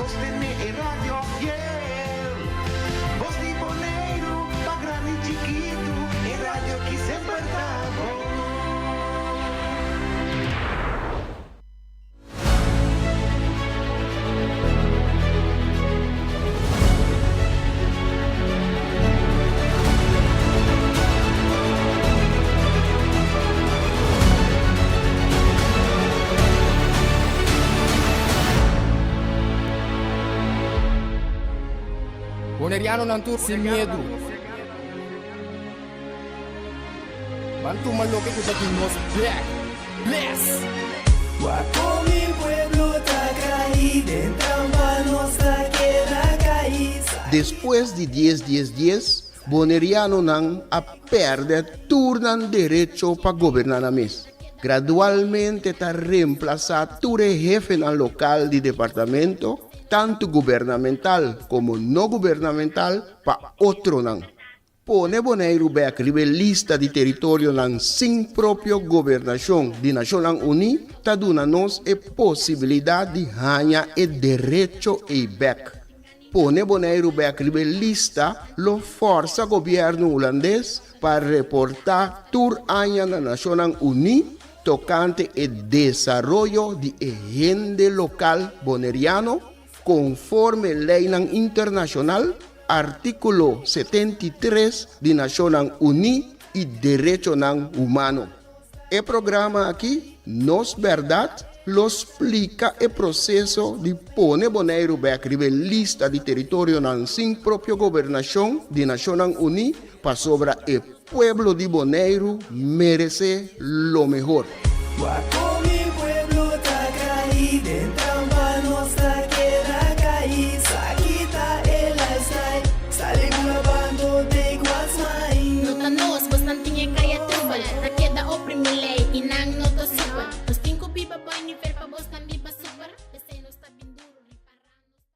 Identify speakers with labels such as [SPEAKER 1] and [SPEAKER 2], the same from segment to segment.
[SPEAKER 1] Sostené e radio fiel. Bos di Boneiru pa grandi i chikitu, e radio ki semper ta bon.
[SPEAKER 2] Bonerianonan tur sin miedu. Ban tuma loke ku ta di nos bek. Bless!
[SPEAKER 3] Wak kon mi pueblo ta kai den trampa nos ta keda kai.
[SPEAKER 4] Despues di dies dies dies, Bonerianonan a pèrdè tur nan derecho pa goberná nan mes. Gradualmente ta remplasá tur e hefenan lokal di departamento, tantu gubernamental komo no gubernamental, pa otronan. Pone Boneiru bèk riba e lista di teritorionan sin propio gobernashon di Nashonnan Uní ta duna nos e posibilidat di haña e derecho ei bèk. Pone Boneiru bèk riba e lista lo fòrsa gobièrnu hulandes pa reportá tur aña na Nashonnan Uní tokante e desaroyo di e hende lokal boneriano konforme leinan internashonal, artíkulo 73 di Nashonnan Uní i derechonan humano. E programa aki, Nos Bèrdat, lo splika e proseso di pone Boneiru bèk riba e lista di teritorionan sin propio gobernashon di Nashonnan Uní pasobra e pueblo di Boneiru meresé lo mehor.
[SPEAKER 3] Wak kon mi pueblo ta kai den trampa nos ta keda kai sa kita e lifestyle sali ku na bando take what's mine.
[SPEAKER 5] No ta nos, bosnan tin e kaya trubel Ta keda oprimi lei i nan no ta super Nos tin ku biba boi nivel pa bosnan biba super P'esei nos ta bin duru ripará nos ta.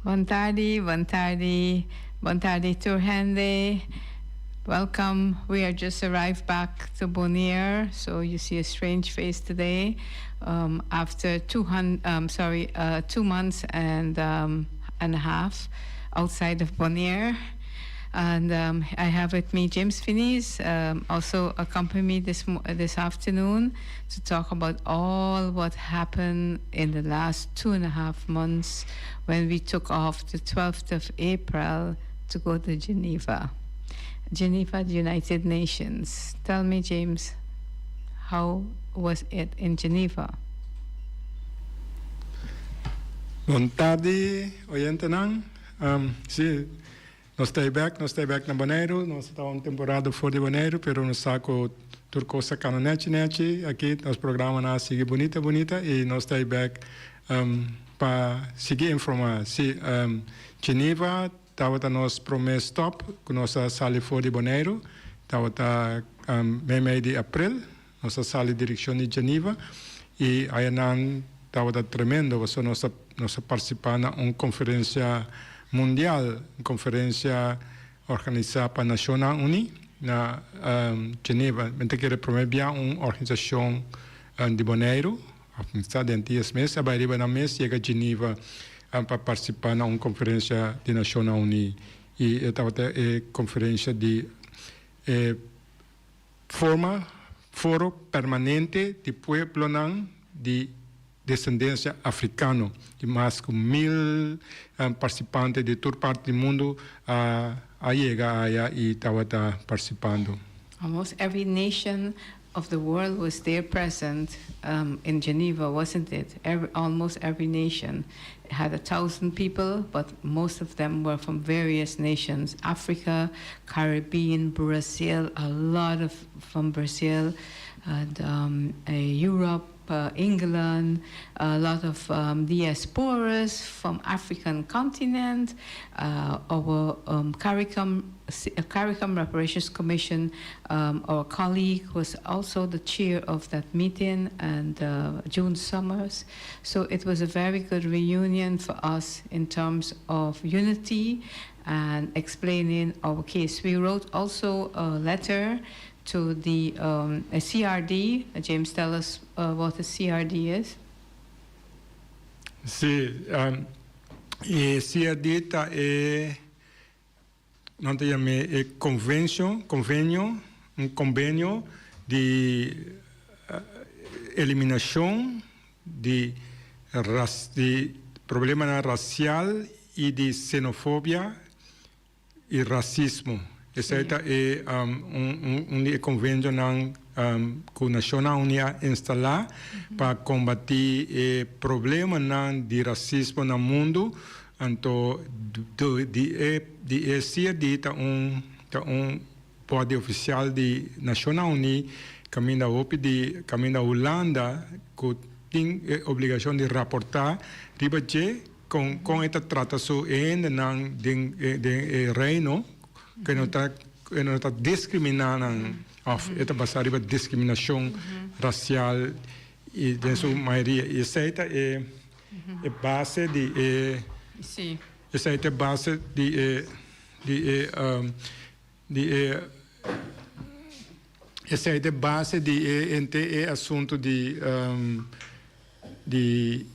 [SPEAKER 6] Bon tardi, bon tardi, bon tardi tur hende. Welcome. We are just arrived back to Bonaire, so you see a strange face today. Um, after two hun um, sorry, uh, 2 months and, um, and a half outside of Bonaire. And I have with me James Finies, also accompany me this, this afternoon to talk about all what happened in the last 2.5 months when we took off the 12th of April to go to Geneva. Geneva, the United Nations. Tell me, James, how was it in Geneva?
[SPEAKER 7] Bon tardi, oyentenan. Si, nos ta bek, nos ta bek na Boneiru. Nos ta un temporada for di Boneiru, pero nos sa ku tur kos ta kana nechi nechi. Aki nos programanan a sigui bunita bunita i nos ta bek pa sigui informá. Si, Geneva tabata nos promé stop ku nos a sali for di Boneiru. Tabata meimei di aprel. Nos a sali direkshon di Geneva i ayanan tabata tremendo pasobra nos a nos a partisipá na un konferensia mundial, un konferensia organisá pa Nashonnan Uní na Geneva. Mi ta kere promé bia un organisashon di Boneiru òf mi sa den dies mes a bai riba nan mes yega Geneva pa partisipá na un konferensia di Nashonnan Uní i e tabata e konferensia di e Forma foro permanente di pueblonan di desendensia afrikano. Di mas ku mil partisipante di tur parti di mundu a yega aya i tabata partisipando.
[SPEAKER 6] Almost every nation of the world was there present in Geneva, wasn't it? Every, almost every nation had 1,000 people, but most of them were from various nations: Africa, Caribbean, Brazil, a lot of from Brazil, and Europe. England, a lot of diasporas from African continent. Our CARICOM, CARICOM Reparations Commission, our colleague was also the chair of that meeting, and June Summers. So it was a very good reunion for us in terms of unity and explaining our case. We wrote also a letter to the CRD. James, tell us what the CRD is.
[SPEAKER 7] Si, e CRD ta e, nan ta yam'é e convention, convenio, un convenio di eliminacion di di problemanan racial y di xenofobia y racismo. Esey ta e un di e convenionan cu Nacionnan Uni a instala pa combati e problemanan di racismo na mundo. Anto di e di e CRD ta un ta un body oficial di Nacionnan Uni caminda hopi di caminda Hulanda cu tin e obligacion di raporta riba dje con con e ta trata su hendenan den den e reino cu e no ta cu e no ta discrimina nan of e ta basa riba discriminacion racial y den su mayoria y esey ta e E base di e.
[SPEAKER 6] Sí.
[SPEAKER 7] Esei ta e base di e di e di e esei ta e base di e henter e asuntu di di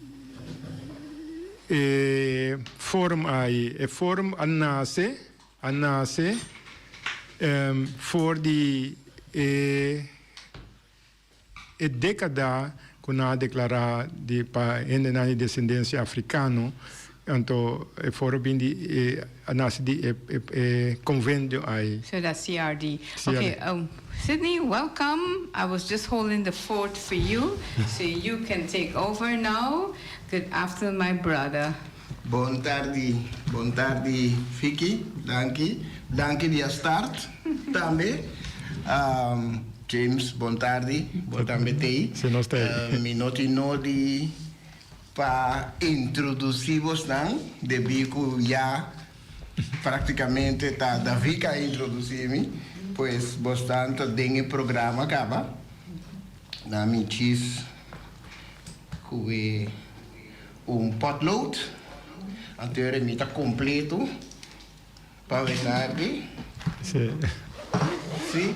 [SPEAKER 7] e forum ai. E forum a nase a nase for di e. E dékada ku nan a deklará di pa hendenan di desendensia afrikano, anto e foro bin di e a nase di e e konvenio ai.
[SPEAKER 6] So that's CRD. Okay, Sidney, welcome. I was just holding the fort for you, so you can take over now. Good afternoon, my brother.
[SPEAKER 4] Bon tardi, bon tardi Ficky, danki, danki di a start tambe. James, bon tardi, bo tambe t'ei.
[SPEAKER 7] Si nos t'ei.
[SPEAKER 4] Mi no tin nodi pa introduci bosnan, debí cu ya practicamente ta David a introduci mi, pues bosnan ta den e programa caba. Na mi chis cu e. Un potlood, anto e mi ta completo pa awe tardi.
[SPEAKER 7] Sí.
[SPEAKER 4] Sí,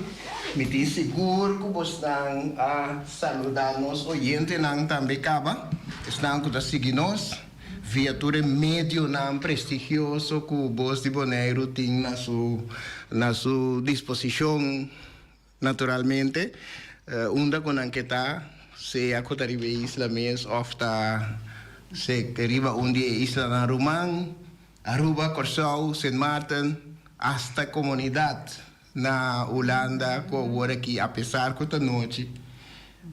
[SPEAKER 4] mi tin sigur cu bosnan a saluda nos oyentenan tambe caba, esnan cu ta sigui nos via tur e medionan prestigioso cu Bos di Boneiru tin na su na su disposicion. Naturalmente, unda ku nan ke ta, sea ku ta riba e isla mes òf ta se riba un di e islanan ruman, Aruba, Kòrsou, Sint Maarten, asta komunidat na Hulanda ku awor aki apesar ku ta nochi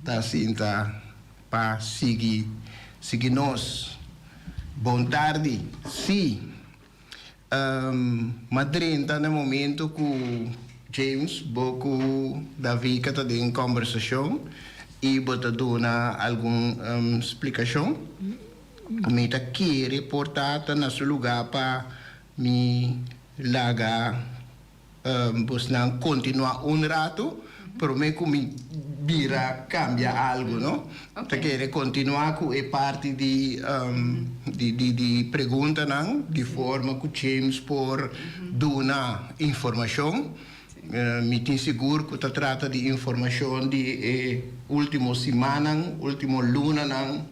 [SPEAKER 4] ta sinta pa sigui sigui nos. Bon tardi. Sí. M'a drenta na momento ku James, bo ku Davika ta den kòmbersashon i bo ta duna algun splikashon. Mi ta kere por ta ta na su lugá pa mi laga Bosnan kontinuá un ratu promé ku mi bira kambia algu, no? Ta kere kontinuá ku e parti di di di preguntanan di forma ku James por duna informashon. Mi tin sigur ku ta trata di informashon di e último simannan, último lunanan,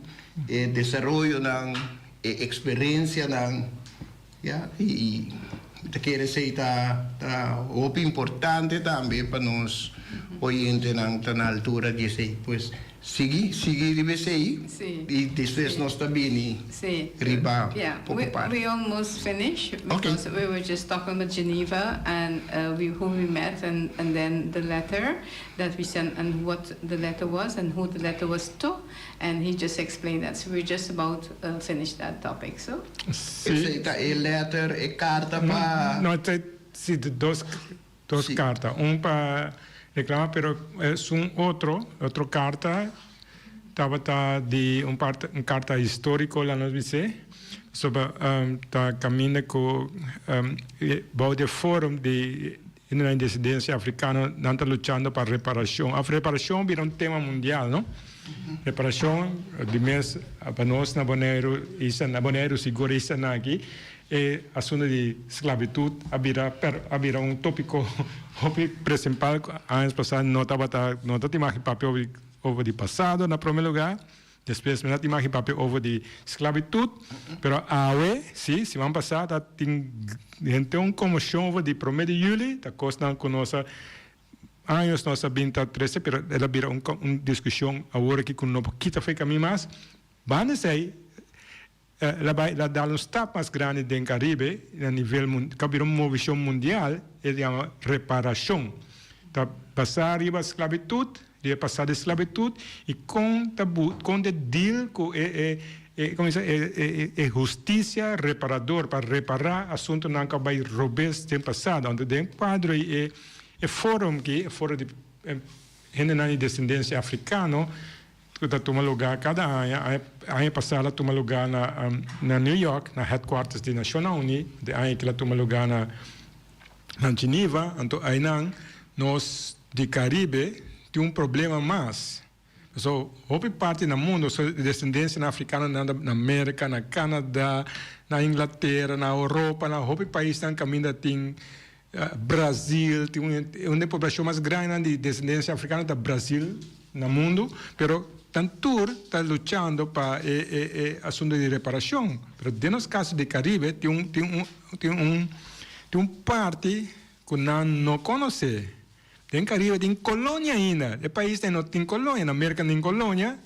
[SPEAKER 4] e desaroyonan, e eksperensianan. Ya, i mi ta kere esei ta ta hopi importante tambe pa nos oyentenan ta na altura di esei. Pues sigui, sigui riba esei i despues nos ta bini riba poko parti.
[SPEAKER 6] We almost finish because we were just talking about Geneva and we who we met and and then the letter that we sent and what the letter was and who the letter was to. And he just explained that. So we're just about finish that topic. So.
[SPEAKER 4] Esei ta e letter, e karta pa.
[SPEAKER 7] No, ta si dos dos karta. Un pa reclama pero esun otro, otro karta. tabata di un part un karta históriko laga nos bis'é pasobra ta kaminda ku bou di e forum di hendenan di desidensia afrikano nan ta luchando pa reparashon òf reparashon bira un tema mundial no reparashon di mes pa nos na Boneiru isla na Boneiru sigur islanan aki E asuntu di sklabitut a bira a bira un topiko hopi presimpal ku años pasá no tabata no ta tin maki papia over over di pasado na prome lugá, despues no ta tin maki papia over di sklabitut, pero awe si siman pasá ta tin henter un komoshon over di prome di yüli ta kosnan ku nos a años nos a bin ta trese pero el a bira un un diskushon awor aki ku no por kita for e kamin mas. Banda esei El a bai, el a dal un stap mas grandi den Caribe na nivel mun, ku a bira un movishon mundial, e yama reparashon. Ta basá riba sklabitut, riba e pasado di sklabitut i kon ta bu, kon ta deal ku e e e komo bisa e e e hustisia reparador pa repará asuntunan ku a bai robes den pasado. Anto den kuadro ei e e forum aki, e foro di hendenan di desendensia afrikano, Ku ta tuma lugá kada aña. Aña pasá el a tuma lugá na na New York, na headquarters di Nashonnan Uní. De aña aki el a tuma lugá na na Geneva. Anto einan nos di Karibe tin un problema mas. Pasobra hopi parti na mundu so desendensianan afrikano nan ta na Merka, na Kanada, na Inglatera, na Europa, na hopi paisnan kaminda tin Brazil tin un di e poblashon mas grandinan di desendensia afrikano ta Brazil na mundu, pero nan tur ta luchando pa e e e asuntu di reparashon. Pero den nos kaso di Karibe tin un tin un tin un tin un parti ku nan no konosé. Den Karibe tin kolonia ainda. E paisnan no tin kolonia, na Merka no tin kolonia,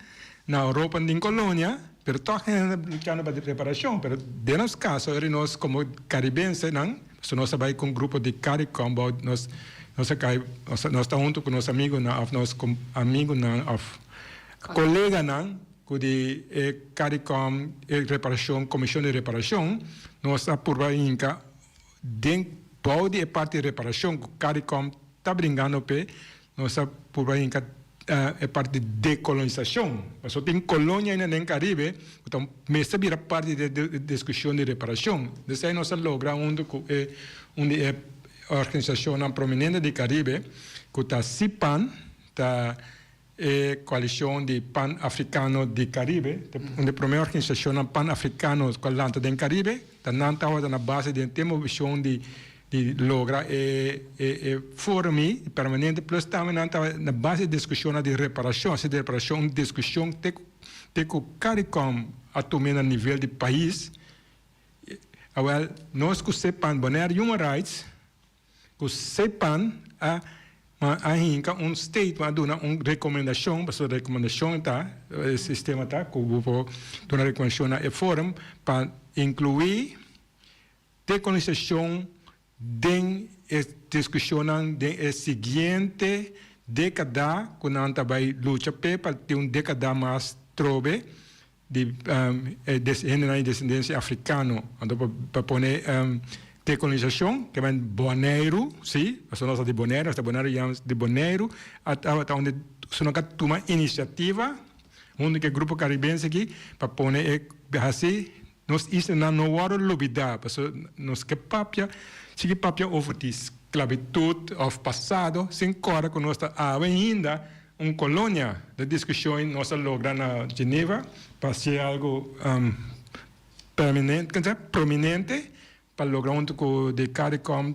[SPEAKER 7] na Europa no tin kolonia, pero tòg nan ta luchando pa reparashon. Pero den nos kaso ora nos komo karibensenan, pasobra nos a bai ku un grupo di Caricom bou nos nos a kai nos ta huntu ku nos amigunan òf nos amigunan òf koleganan ku di e Caricom e reparashon komishon di reparashon nos a purba hinka Den bou di e parti reparashon ku Caricom ta bringando p'e, nos a purba hinka e parti di dekolonisashon. Pasobra tin kolonia ainda den Karibe ku ta mester bira parti di e diskushon di reparashon. Desei nos a logra huntu ku e un di e organisashonnan prominente di Karibe ku ta CIPAN, ta E Koalishon di Pan Afrikano di Karibe ta un di e promé organisashonnan pan afrikano ku a lanta den Karibe. Ta nan tabata na base di e tempu vishon di di logra e e e forum ei permanente plus tambe nan tabata na base di diskushonnan di reparashon. Asina di reparashon un diskushon te ku te ku Caricom a tum'é na nivel di pais. Awèl nos ku sepan Bonaire Human Rights Ku sepan a a hinka un statement, a duna un rekomendashon, pasobra rekomendashon ta, e sistema ta ku bo por duna rekomendashon na e forum pa inkluí dekolonisashon den e diskushonnan den e siguiente dekada ku nan ta bai lucha p'e pa tin un dekada mas trobe di hendenan di desendensia afrikano. Anto pa pone dekolonisashon ke men Boneiru, si, pasobra nos ta di Boneiru, nos ta Boneiru yama di Boneiru, a tabata unda su nan ka tuma inisiativa huntu ku e grupo karibense aki pa pone e hasi nos islanan no wòrdu lubidá, pasobra nos ke papia, sigui papia over di sklabitut òf pasado sin kòrda ku nos ta awe ainda Un kolonia de diskushon nos a logra na Geneva pa hasi algu prominente pa logra huntu ku di Caricom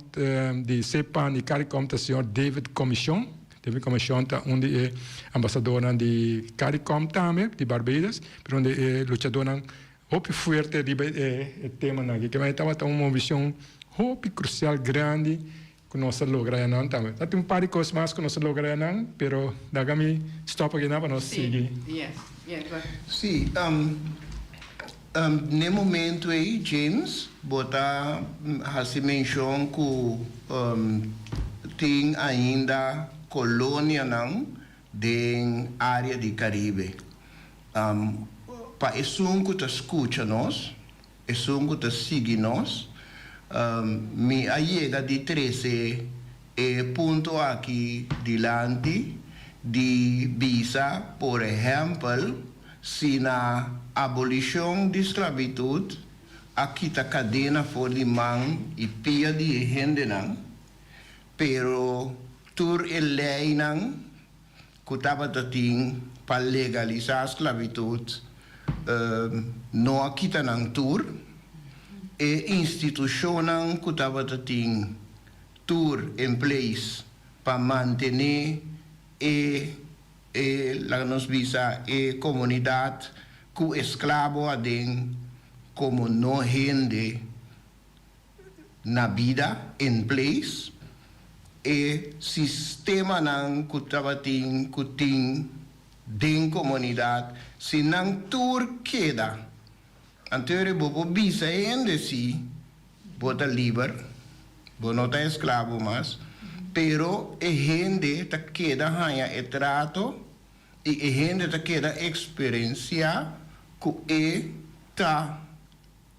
[SPEAKER 7] di CEPAN i Caricom ta señor David Comision. David Comision ta un di e ambasadornan di Caricom tambe di Barbados pero un di e luchadornan hopi fuerte riba e temanan aki. Kiba e tabata un movishon hopi krusial grandi Ku nos a logra enan tambe. Ta tin un par di kos mas ku nos a logra enan, pero laga mi stòp aki nan pa nos sigui.
[SPEAKER 4] Sí, n'e momentu ei, James, bo ta hasi menshon ku tin ainda kolonianan den área di Karibe. Pa esun ku ta skucha nos, Esun ku ta sigui nos. Mi a yega di trese e punto aki dilanti. Di bisa, por ehèmpel, si na abolishon di sklabitut a kita kadena for di man i pia di e hendenan, pero tur e leinan ku tabata tin pa legalisá sklabitut no a kita nan tur, e institushonnan ku tabata tin tur in place pa mantené e e laga nos bisa e komunidat ku esklabo aden komo no hende na bida in place, e sistemanan ku tabatin ku tin den komunidat si nan tur keda anto bo por bisa e hende si bo ta liber, bo no ta esklabo mas, pero e hende ta keda haña e trato i e hende ta keda eksperensiá ku e ta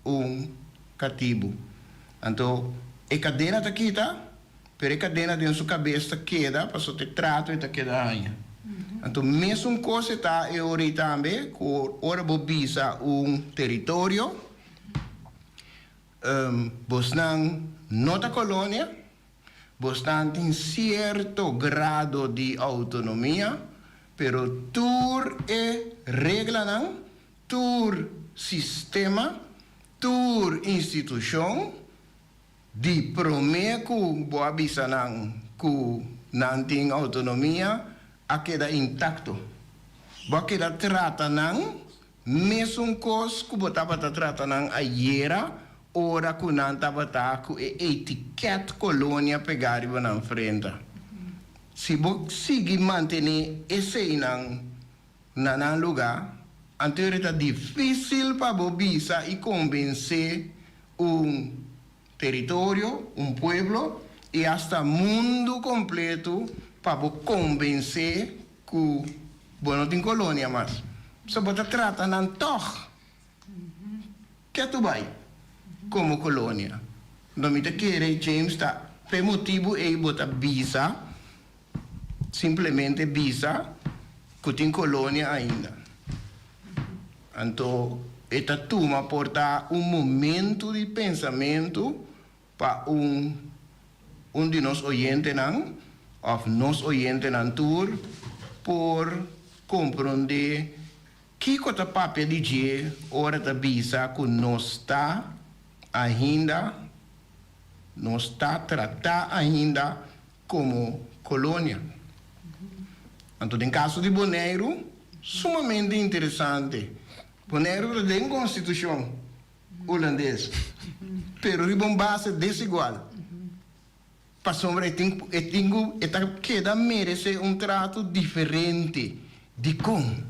[SPEAKER 4] un katibu. Anto e kadena ta kita, pero e kadena den su kabes ta keda pasobra e trato e ta keda haña. Anto mesun kos e ta e ora ei tambe ku ora bo bisa un teritorio, Bosnan no ta kolonia, bosnan tin sierto grado di outonomia, pero tur e reglanan, tur sistema, tur institushon di promé ku bo a bisa nan ku nan tin outonomia a keda intakto. Bo a keda trata nan Mesun kos ku bo tabata trata nan ayera ora ku nan tabata ku e etikèt kolonia pegá riba nan frenta. Si bo sigui mantené eseinan na nan lugá, anto e ta difísil pa bo bisa i konvensé un teritorio, un pueblo i asta mundu kompletu pa bo konvensé ku bo no tin kolonia mas. So bo ta trata nan tòg ketu bai komo kolonia. No mi ta kere James ta p'e motibu ei bo ta bisa simplemente bisa ku tin kolonia ainda. Anto e ta tuma por ta un momentu di pensamentu pa un un di nos oyentenan òf nos oyentenan tur por komprondé kiko ta papia di dje ora ta bisa ku nos ta ainda, nos ta tratá ainda komo kolonia. Anto den kaso di Boneiru, sumamente interesante. Boneiru ta den konstitushon hulandes, pero riba un base desigual. Pasobra e tin e tin ku e ta keda meresé un trato diferente. Dikon?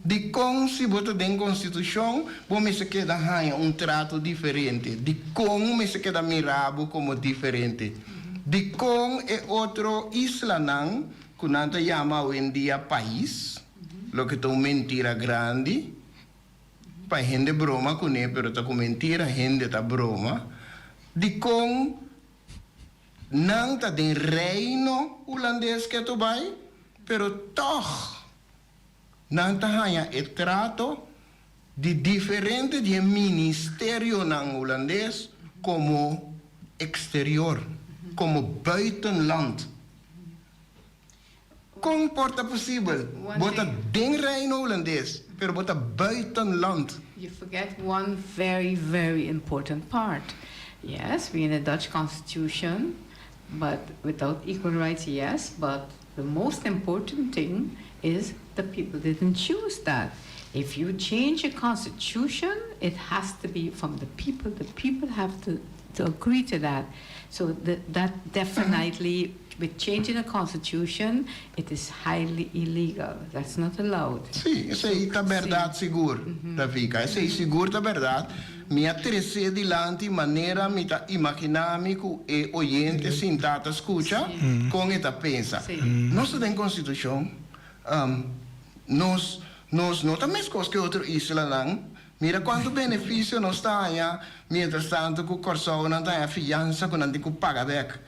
[SPEAKER 4] Dikon si bo ta den konstitushon bo mester keda haña un trato diferente? Dikon mester keda mira bo komo diferente? Dikon e otro islanan ku nan ta yama awendia pais, loke ta un mentira grandi, pa hende broma kuné pero ta ku mentira hende ta broma, dikon Nan ta den Reino Hulandes ketu bai, pero tòg nan ta haña e trato di diferente di e ministerionan hulandes komo eksterior, komo buitenland. Kon por ta posibel? Bo ta den Reino Hulandes, pero bo ta buitenland.
[SPEAKER 6] You forget one very, very important part. Yes, we in the Dutch constitution, but without equal rights, yes, but the most important thing is the people didn't choose that. If you change a constitution, it has to be from the people. The people have to, to agree to that. So the, that definitely, with changing the constitution, it is highly illegal. That's not allowed.
[SPEAKER 4] Sí, esei ta bèrdat sigur, Rafika. Esei sigur ta bèrdat. Mi a tres'é dilanti manera mi ta imaginá mi ku e oyente sintá ta skucha kon e ta pensa. Nos ta den konstitushon. Nos nos no ta meskos ku e otro islanan. Mira kuantu benefisio nos ta haña mientras tantu ku Kòrsou nan ta haña fiansa ku nan tin ku paga bèk.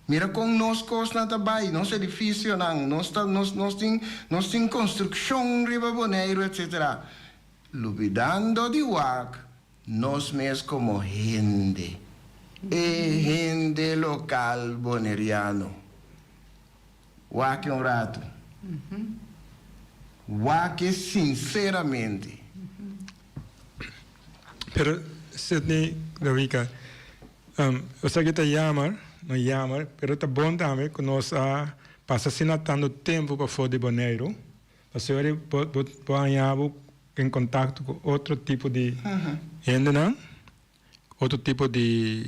[SPEAKER 4] Mira kon nos kosnan ta bai, nos edifisionan, nos ta nos nos tin nos tin konstrukshon riba Boneiru etsetera. Lubidando di wak nos mes komo hende, e hende lokal boneriano. Wak un ratu. Wak sinseramente.
[SPEAKER 7] Pero Sidney Davica, esaki ta jammer, no jammer, pero ta bon tambe ku nos a pasa asina tantu tempu pafó di Boneiru, pasobra bo bo haña bo en kontakto ku otro tipo di hendenan, otro tipo di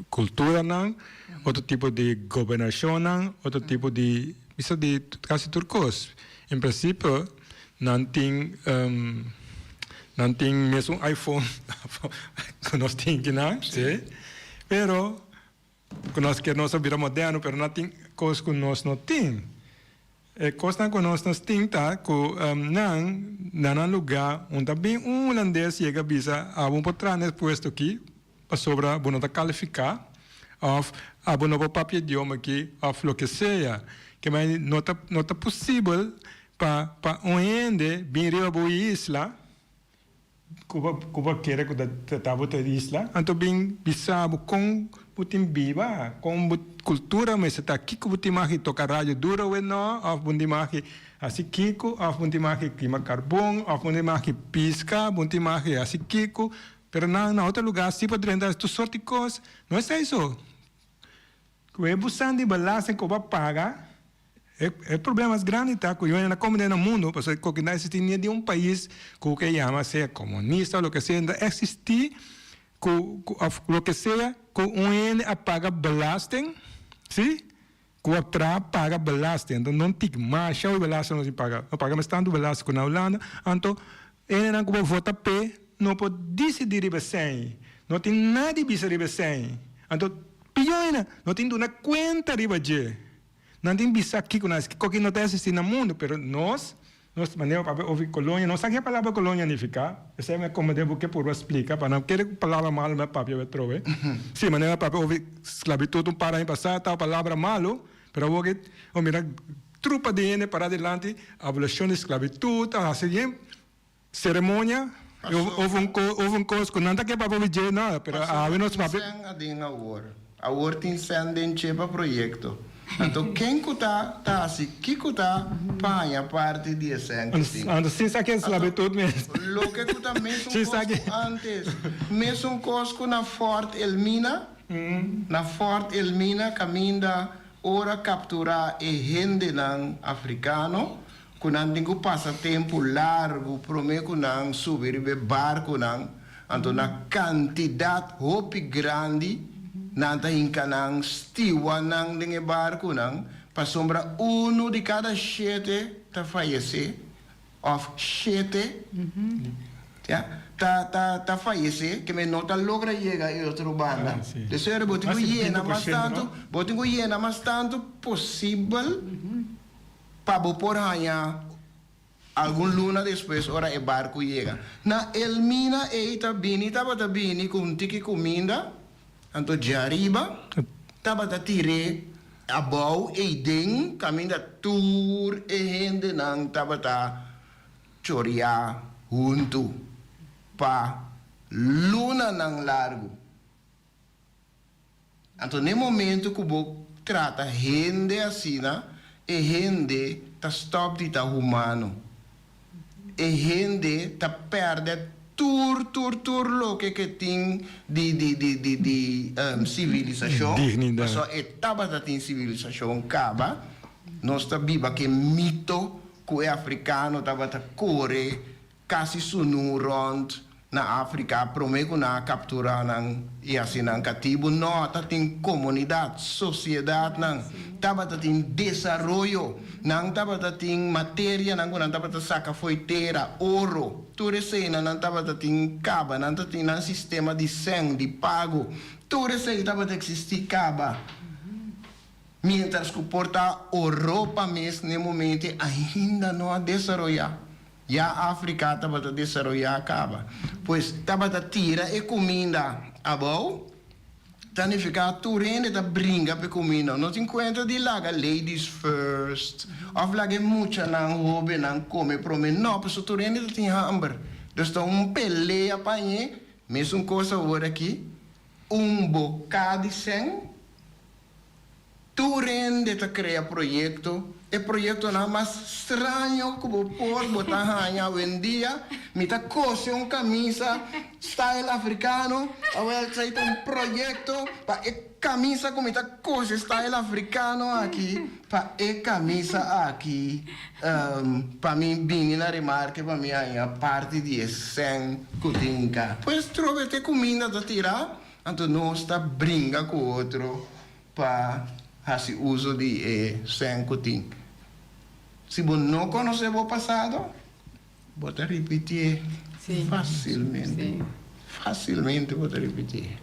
[SPEAKER 7] kulturanan, otro tipo di gobernashonnan, otro tipo di bisa di kasi tur kos. En prinsipio nan tin nan tin mesun iPhone ku nos tin kinan, si, pero ku nos ke nos a bira moderno pero nan tin kos ku nos no tin. E kosnan ku nos nos tin ta ku nan na nan lugá un ta bin un hulandes yega bisa abo por traha na e puesto aki pasobra bo no ta kalifiká òf abo no por papia idioma aki òf loke sea. Ke manera no ta no ta posibel pa pa un hende bin riba bo isla Ku bo ku bo kere ku ta trata bo ta isla, anto bin bisa bo kon bo tin biba, kon bo kultura mester ta, kiko bo tin magi toka radio duro we no, òf bo tin magi hasi kiko, òf bo tin magi kima karbon, òf bo tin magi piska, bo tin magi hasi kiko, pero nan na otro lugar si por drenta tur sort di kos, no esei so. Ku e busan di belasting ku bo a paga, e e problema mas grandi ta ku yonan a komprende na mundu, pasobra koke no a eksistí ni di un pais ku ke yama sea komunista o loke sea, no ta eksistí ku ku òf loke sea ku un hende a paga belasting, si, ku a traha paga belasting, anto no tin masha hopi belasting nos tin paga, no paga mes tantu belasting ku na Hulanda, anto e hendenan ku bo vota p'e no por disidí riba esei, no tin nada di bisa riba esei, anto Piyoina no tin duna cuenta riba dje. Nan tin bisa kico nan haci, koki no ta existi na mundo, pero nos, nos manera papia ofi colonia, no sa ke palabra colonia nifica, esey mi a comprende bo ke purba splica, pa nan kere cu palabra malo mi a papia atrobe. Si, manera papia ofi sclavitud un par aña pasa ta palabra malo, pero awor ke bo mira trupa di hende para dilanti abolición di sclavitud, a haci bien. Ceremonia, of un of un cos cu nan ta ke papia dje no, pero awe nos papia.
[SPEAKER 4] Pasobra tin cen aden awor. Awor tin cen den dje pa proyecto. Anto ken cu ta ta haci kico ta pa haña parti di e cen cu tin.
[SPEAKER 7] Anto sin sa ke esclavitud mes.
[SPEAKER 4] Loke cu ta mesun cos cu antes. Mesun cos cu na Fort Elmina, na Fort Elmina caminda ora captura e hendenan africano Ku nan tin ku pasa tempu largu promé ku nan subi riba e barkunan, anto na kantidat hopi grandi nan ta hinka nan stiwa nan den e barkunan, pasobra unu di kada shete ta fayesé, òf shete, ya, ta ta ta fayesé, ke men no ta logra yega e otro banda. Despues bo tin ku yena mas tantu, bo tin ku yena mas tantu posibel. Pa bo por haña algun luna despues ora e barku yega. Na Elmina ei ta bini tabata bini ku un tiki kuminda, anto djariba tabata tir'é abou eiden kaminda tur e hendenan tabata choriá huntu pa lunanan largu. Anto n'e momento ku bo trata hende asina, e hende ta stòp di ta humano. E hende ta pèrdè tur tur tur loke ke tin di di di di di sivilisashon,
[SPEAKER 7] Dignidat.
[SPEAKER 4] pasobra e tabata tin sivilisashon kaba. Nos ta biba ku e mito ku e afrikano tabata kore Kasi sunú rònt na Afrika promé ku nan a kapturá nan i hasi nan katibu. No ta tin komunidat, sosiedatnan tabata tin desaroyo, nan tabata tin materianan ku nan tabata saka fo'i tera, oro, tur eseinan nan tabata tin kaba, nan ta tin nan sistema di sèn, di pago, tur esei tabata eksistí kaba. Miéntras ku por ta Oropa mes n'e momento ainda no a desaroyá. Ya Afrika tabata desaroyá kaba. Pues tabata tira e kuminda abou. Ta nifiká tur hende ta bringa p'e kuminda. No tin kuenta di laga ladies first òf laga e muchanan hóbennan kome promé. No, pasobra tur hende ta tin hamber. Dus ta un pelea pa ñe. Mesun kos awor aki, un boká di sèn. Tur hende ta krea proyekto, e proyektonan mas straño ku bo por bo ta haña awendia. Mi ta kose un kamisa style afrikano, awel esei ta un proyekto pa e kamisa ku mi ta kose style afrikano aki, pa e kamisa aki pa mi bini na remarke pa mi haña parti di e sèn ku tin ka. Pues trobe te kuminda ta tira, anto nos ta bringa ku otro. Pa hasi uso di e sèn ku tin. Si bo no konosé bo pasado, bo ta ripitié fásilmente. Fásilmente bo ta ripitié.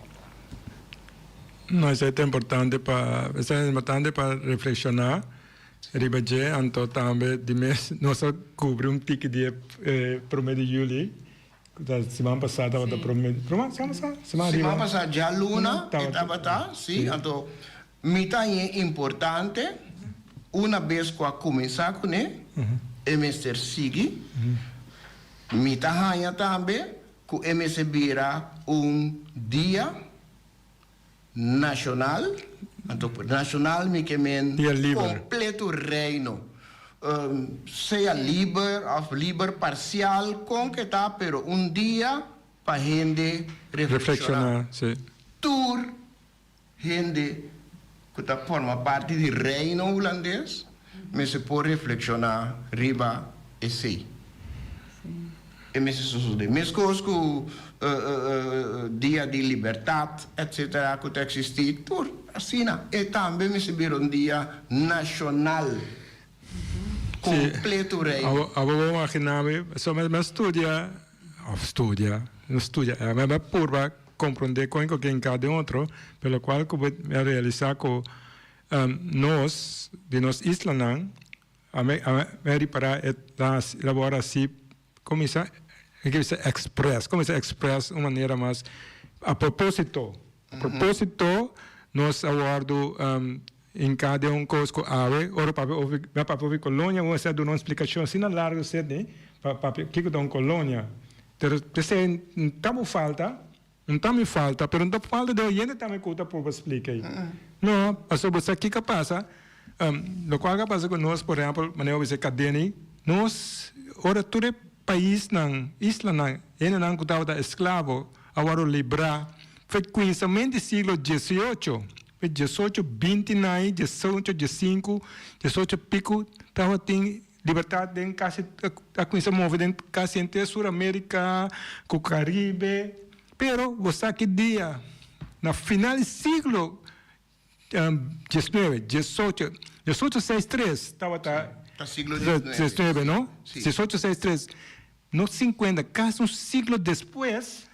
[SPEAKER 7] No, esei ta importante pa, esei ta importante pa reflekshoná riba dje, anto tambe di mes nos a kubri un tiki di e promé di yüli. Siman pasá tabata prome, prome siman pasá? Siman ariba.
[SPEAKER 4] Siman pasá djaluna e tabata, si, anto mi ta hañ'é importante una bes ku a kuminsá kuné e mester sigui, mi ta haña tambe ku e mester bira un dia Nashonal, anto por nashonal mi ke men kompleto reino, sea liber òf liber parsial, kon ke ta, pero un dia pa hende reflekshoná. Tur hende ku ta forma parti di Reino Hulandes mester por reflekshoná riba esei. E mester sosodé. Meskos ku dia di libertat etsetera ku ta eksistí, tur asina. E tambe mester bira un dia nashonal kompleto Reino.
[SPEAKER 7] Abo bo imaginá mi, so mi a studia, òf studia, no studia, mi a purba komprondé kon ku ken ka den otro, pero lokual ku mi a realisá ku nos di nos islanan A mi a mi ripará e ta labor así kuminsá mi ke bisa express kuminsá express un manera mas a propósito a propósito nos a wòrdu hinká den un kos ku awe ora papia over mi a papia over kolonia un a duna un splikashon asina largu Sidney pa papia kiko ta un kolonia pero p'esei no ta bo falta no ta mi falta pero no ta falta di oyente tambe ku ta proba splika ei no pasobra bo sa kiko a pasa Lokual a pasa ku nos, por ehèmpel, manera bo bisa e kadena ei, nos ora tur e paisnan, islanan, hendenan ku tabata esklavo a wòrdu librá fe kuminsamentu di siglo diesiocho, fe diesocho binti nai, diesocho diesinku, diesocho piku tabatin libertat den kasi a kuminsá move den kasi henter Sur Amerika ku Karibe, pero bo sa ki dia na final di siglo 19, 18, 18 seis tres tabata
[SPEAKER 4] Ta siglo 19.
[SPEAKER 7] 19, no?
[SPEAKER 4] Sí.
[SPEAKER 7] 18 seis tres, no 50, casi un siglo despues,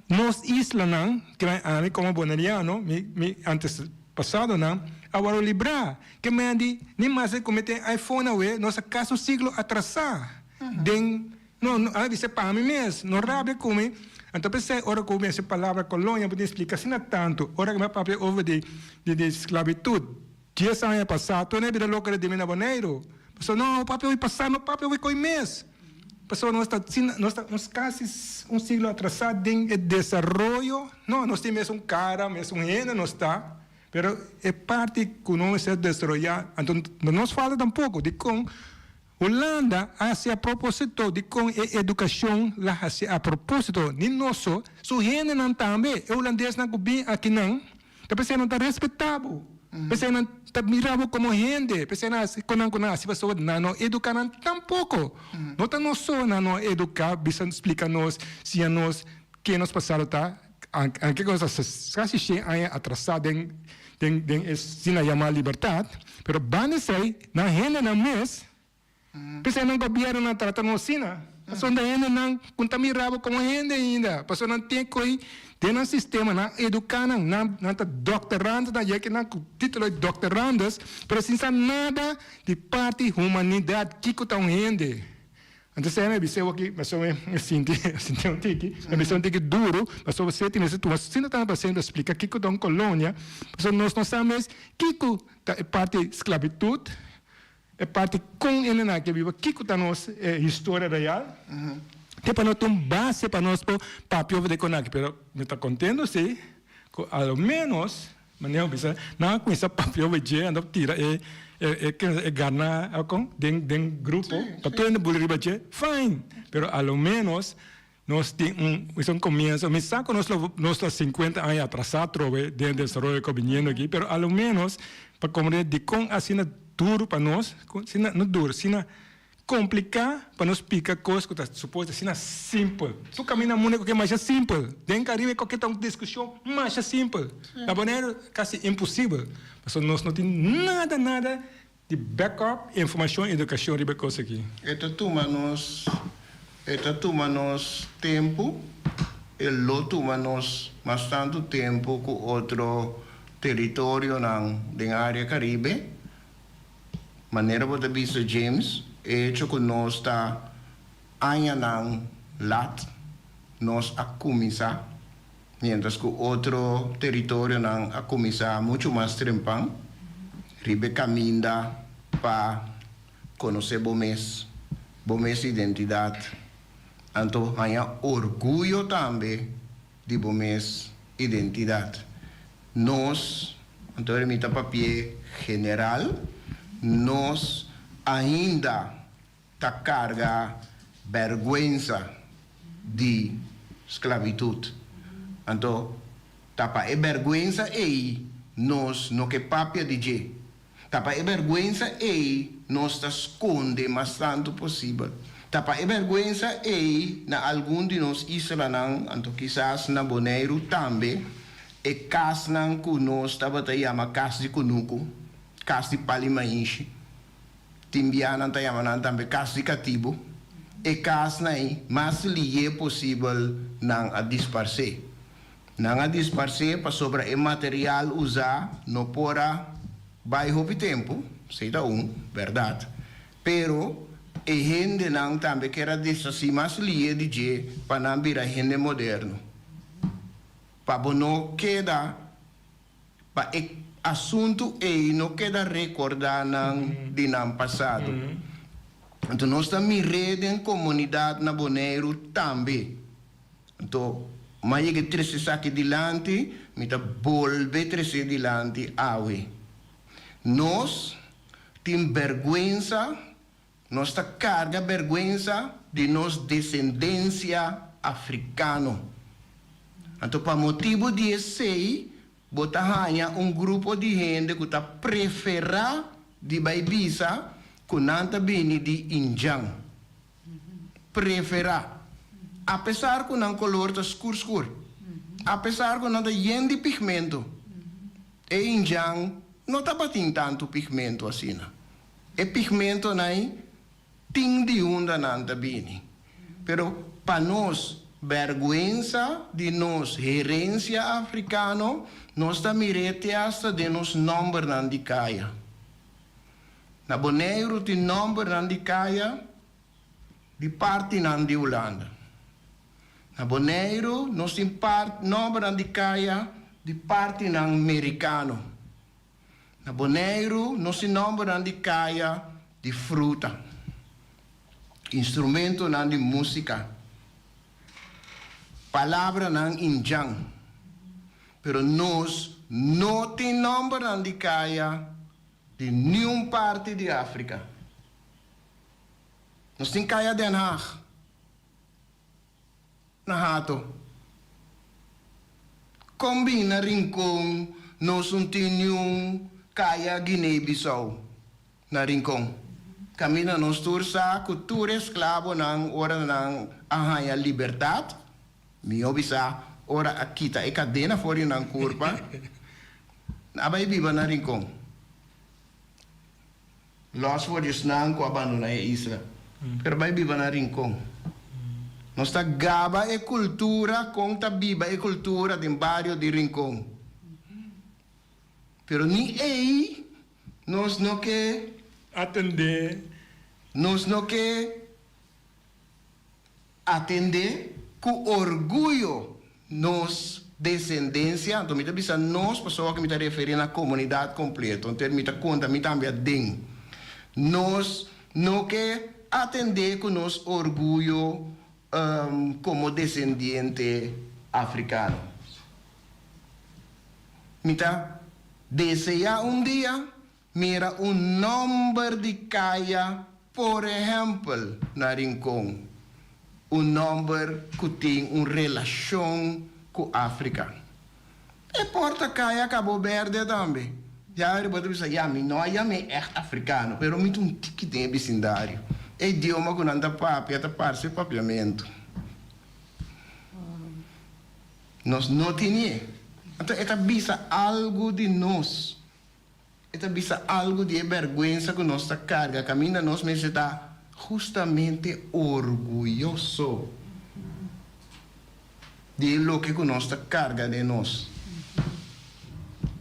[SPEAKER 7] nos islanan, ke ami como boneriano, mi, mi antepasadonan, a wòrdu librá. Ke men di, ni mas e ku mi tin iPhone awe, nos a casi un siglo atrasá den No, no, a bisa pa mi mes, no rabia ku mi. Anto p'esei ora ku mi hasi palabra kolonia bo tin splika asina tantu. Ora ku mi a papia over di di di sklabitut dies aña pasá, tur hende a bira loko di mi na Boneiru. Pasobra no, papia hopi pasá, no papia hopi koi mes. Pasobra nos ta asina, nos ta nos kasi un siglo atrasá den e desaroyo. No, nos tin mes un kara, mes un hende nos ta, pero e parti ku no mester desaroyá, anto no nos falta tampoko. Dikon? Hulanda a hasi a propósito dikon e edukashon la hasi a propósito ni nos so, su hendenan tambe, e hulandesnan ku bin akinan ta p'esei nan ta respetá bo, p'esei nan ta mira bo komo hende, p'esei nan hasi kon nan ku nan hasi pasobra nan no eduká nan tampoko. No ta nos so nan no eduká, bisa splika nos, siña nos ken nos pasado ta, anke ku nos ta kasi shen aña atrasá den den den e asina yamá libertat, pero banda esei nan hendenan mes p'esei nan gobièrnunan trata nos asina, pasobra nan hendenan ku ta mira bo komo hende ainda, pasobra nan tin ko'i den nan sistema, nan eduká nan, nan nan ta doktorando nan yega nan ku título di doktorandes, pero sin sa nada di parti humanidat kiko ta un hende. Anto esei mi bisa aki, pasobra mi sinti sinti un tiki, mi bisa un tiki duru, pasobra esei mester tuma asina tantu pasenshi pa splika kiko ta un kolonia, pasobra nos no sa mes kiko ta e parti sklabitut, e parti kon hende nan a ke biba, kiko ta nos historia real, te pa nos tin un base pa nos por papia over di e konaki, pero mi ta kontento si ku a lo menos Manera bo bisa, nan a kuminsá papia over dje, anto tira e e e garna kon den den grupo pa tur hende buli riba dje, fine, pero a lo menos nos tin un bisa un komienso. Mi sa ku nos lo nos ta sinkuenta aña atrasá atrobe den e desaroyo ku a biniendo aki, pero a lo menos pa komprende dikon asina duru pa nos, asina no duru, asina Kompliká pa nos pika kos ku ta supuesto asina simpel. Tur kaminda mundu koke masha simpel. Den Karibe koke ta un diskushon masha simpel. Na Boneiru kasi imposibel. Pasobra nos no tin nada nada di backup informashon edukashon riba e kos aki.
[SPEAKER 4] E ta tuma nos e ta tuma nos tempu, e lo tuma nos mas tantu tempu ku otro teritorionan den área Karibe. Manera bo ta bisa James, e hecho ku nos ta añanan lat nos a kuminsá, miéntras ku otro teritorionan a kuminsá muchu mas trempan riba e kaminda pa konosé bo mes, bo mes identidat, anto haña orguyo tambe di bo mes identidat. Nos, anto mi ta papi'é general, nos ainda ta karga bèrgwensa di sklabitut. Anto ta pa e bèrgwensa ei nos no ke papia di dje. Ta pa e bèrgwensa ei nos ta skonde mas tantu posibel. Ta pa e bèrgwensa ei na algun di nos islanan, anto kisas na Boneiru tambe, e kasnan ku nos tabata yama kas di kunuku, kas di pali maishi, tin bia nan ta yama nan tambe kas di katibu, e kasnan ei mas lié posibel nan a disparsé. Nan a disparsé pasobra e material usá no por a bai hopi tempu, esei ta un bèrdat, pero e hendenan tambe kier a deshasí mas lié di dje pa nan bira hende moderno. Pa bo no keda, pa e asuntu ei no keda rekordá nan di nan pasado. Anto nos ta mir'é den komunidat na Boneiru tambe. Anto, m'a yega trese esaki dilanti, mi ta bolbe trese dilanti awe. Nos tin bèrgwensa, nos ta karga bèrgwensa di nos desendensia afrikano. Anto pa motibu di esei bo ta haña un grupo di hende ku ta preferá di bai bisa ku nan ta bini di indjan. Preferá. Apesar ku nan kolor ta skur skur. Apesar ku nan ta yen di pigmento. E indjan no tabatin tantu pigmento asina. E pigmentonan ei tin di unda nan ta bini. Pero pa nos bèrgwensa di nos herensia afrikano, nos ta mir'é te asta den nos nòmbernan di kaya. Na Boneiru tin nòmbernan di kaya di partinan di Hulanda. Na Boneiru nos tin nòmbernan di kaya di partinan merikano. Na Boneiru nos tin nòmbernan di kaya di fruta, instrumentonan di músika, palabranan indjan. Pero nos no tin nòmbernan di kaya di niun parti di Afrika. Nos tin kaya Den Haag, na Hato. Kon bin na Rincon nos un tin niun kaya Guinea Bissau na Rincon? Kaminda nos tur sa ku tur esklabonan ora nan a haña libertat, mihó bisa ora a kita e kadena for di nan kurpa, A bai biba na Rincon. Los for di esnan cu a bandona e isla, pero bai biba na Rincon. Nos ta gaba e cultura con ta biba e cultura den bario di Rincon. Pero ni ey nos no ke.
[SPEAKER 7] Atende.
[SPEAKER 4] Nos no ke. Atendé ku orguyo nos desendensia, anto mi ta bisa nos pasobra ku mi ta referí na komunidat kompleto, anto mi ta konta mi tambe aden. Nos no ke atendé ku nos orguyo komo desendiente afrikano. Mi ta deseá un dia mira un nòmber di kaya, por ehèmpel na Rincon, un nòmber ku tin un relashon ku Afrika. E por ta kaya Cabo Verde tambe. Ya bo ta bisa, ya, mi no a yam'é ègt afrikano, pero mi ta un tiki den e bisindario. E idioma ku nan ta papia ta parse papiamentu. Nos no tinié. Anto e ta bisa algu di nos. E ta bisa algu di e bèrgwensa ku nos ta karga kaminda nos mester ta hustamente orguyoso di e loke ku nos ta karga den nos.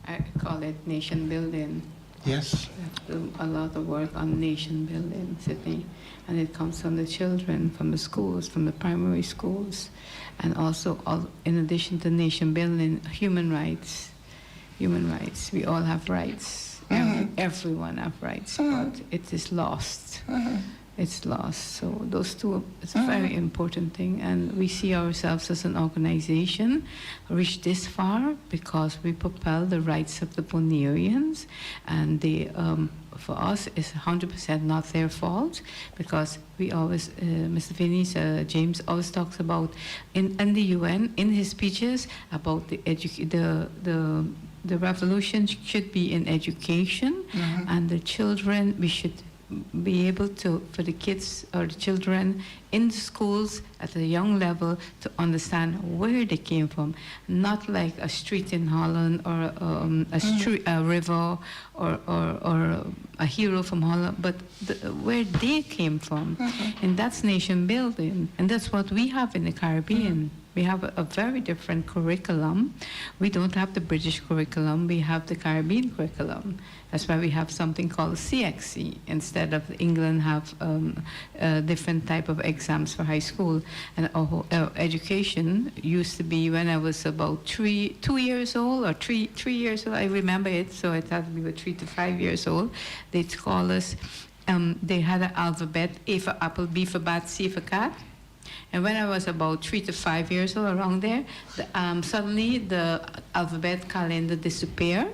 [SPEAKER 6] I call it nation building.
[SPEAKER 4] Yes.
[SPEAKER 6] We have to do a lot of work on nation building, Sydney. And it comes from the children, from the schools, from the primary schools. And also, all, in addition to nation building, human rights. Human rights. We all have rights. Everyone have rights, but it is lost. It's lost. So those two, it's a very important thing. And we see ourselves as an organization reached this far because we propel the rights of the Bonaireans, and they, for us, it's 100% not their fault, because we always, Mr. Finney, James always talks about in the UN, in his speeches, about the revolution should be in education, and the children, we should be able to, for the kids or the children in the schools at a young level to understand where they came from, not like a street in Holland or a street, a river or a hero from Holland, but where they came from. And that's nation building, and that's what we have in the Caribbean. We have a very different curriculum. We don't have the British curriculum, we have the Caribbean curriculum. That's why we have something called CXC instead of England have a different type of exams for high school. And our whole education used to be when I was about 3, 2 years old or 3 years old, I remember it, so it had to be about 3 to 5 years old. They'd call us, they had an alphabet, A for apple, B for bat, C for cat. And when I was about 3 to 5 years old, around there, suddenly the alphabet calendar disappeared.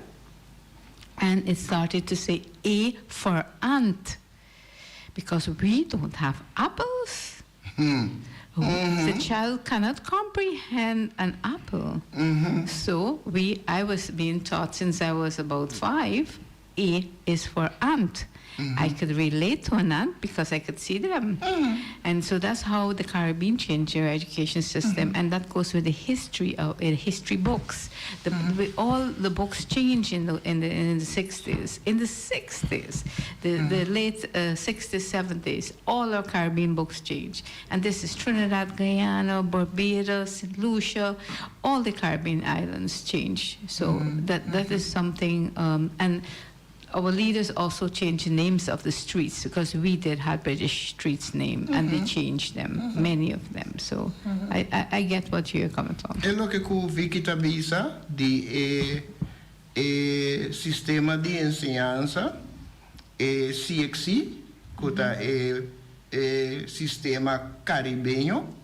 [SPEAKER 6] And it started to say A for ant. Because we don't have apples. The child cannot comprehend an apple. So I was being taught since I was about 5, A is for ant. I could relate to an ant because I could see them. And so that's how the Caribbean changed their education system. And that goes with the history of history books. All the books changed in the 60s. In the 60s, the late 60s, 70s, all our Caribbean books changed. And this is Trinidad, Guyana, Barbados, St. Lucia, all the Caribbean islands changed. So that is something, and our leaders also changed the names of the streets because we did have British streets name and they changed them, many of them. So I get what you're coming from.
[SPEAKER 4] E loke ku Vicky ta bisa di e sistema di enseñansa e CXC, ku ta e sistema karibeño.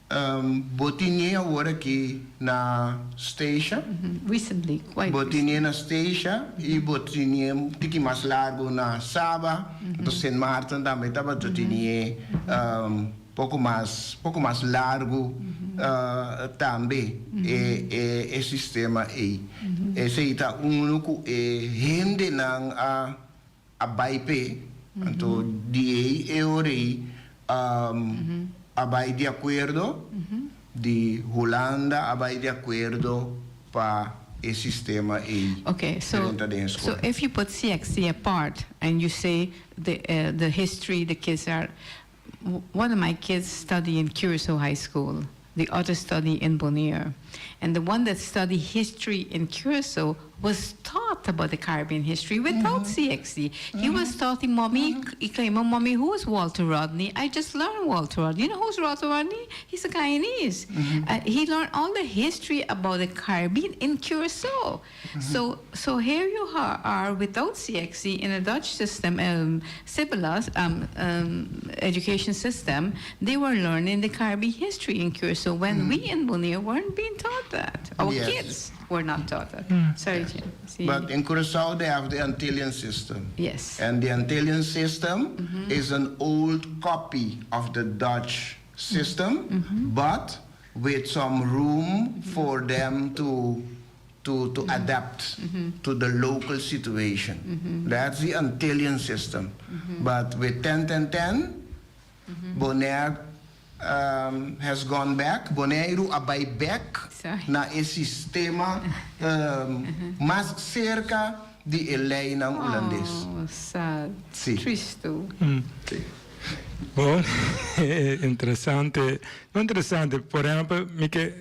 [SPEAKER 4] Bo tin awor aki na Statia.
[SPEAKER 6] Recently, quite
[SPEAKER 4] Bo tin na Statia i bo tin un tiki mas largu na Saba. Anto Sint Maarten tambe tabata tin poko mas largu tambe e sistema ei. Esei ta un ku e hendenan a bai p'e, anto di ei e ora ei a bai di akuerdo di Hulanda a bai di akuerdo pa e sistema ei.
[SPEAKER 6] Okay, so
[SPEAKER 4] Drenta den
[SPEAKER 6] so
[SPEAKER 4] skol.
[SPEAKER 6] if you put CXC apart and you say the history, the kids are. One of my kids study in Curacao High School. The other study in Bonaire, and the one that study history in Curacao was taught about the Caribbean history without CXC. He was taught in mommy, he claimed, mommy, who's Walter Rodney? I just learned Walter Rodney. You know who's Walter Rodney? He's a Guyanese. He learned all the history about the Caribbean in Curacao. So here you are without CXC in a Dutch system, Civilas, education system. They were learning the Caribbean history in Curacao when we in Bonaire weren't being taught that. Our kids were not taught that. Sorry, Jim. See?
[SPEAKER 4] But in Curacao, they have the Antillean system. And the Antillean system is an old copy of the Dutch system, but with some room for them to adapt to the local situation. That's the Antillean system. But with 10 10 10, Bonaire has gone back. Boneiru a bai back
[SPEAKER 6] Sorry.
[SPEAKER 4] Na e sistema mas serka di e leinan hulandes.
[SPEAKER 6] Oh, sad.
[SPEAKER 4] Si.
[SPEAKER 6] Tristu.
[SPEAKER 7] Bon, interesante. No interesante, por ehèmpel, mi ke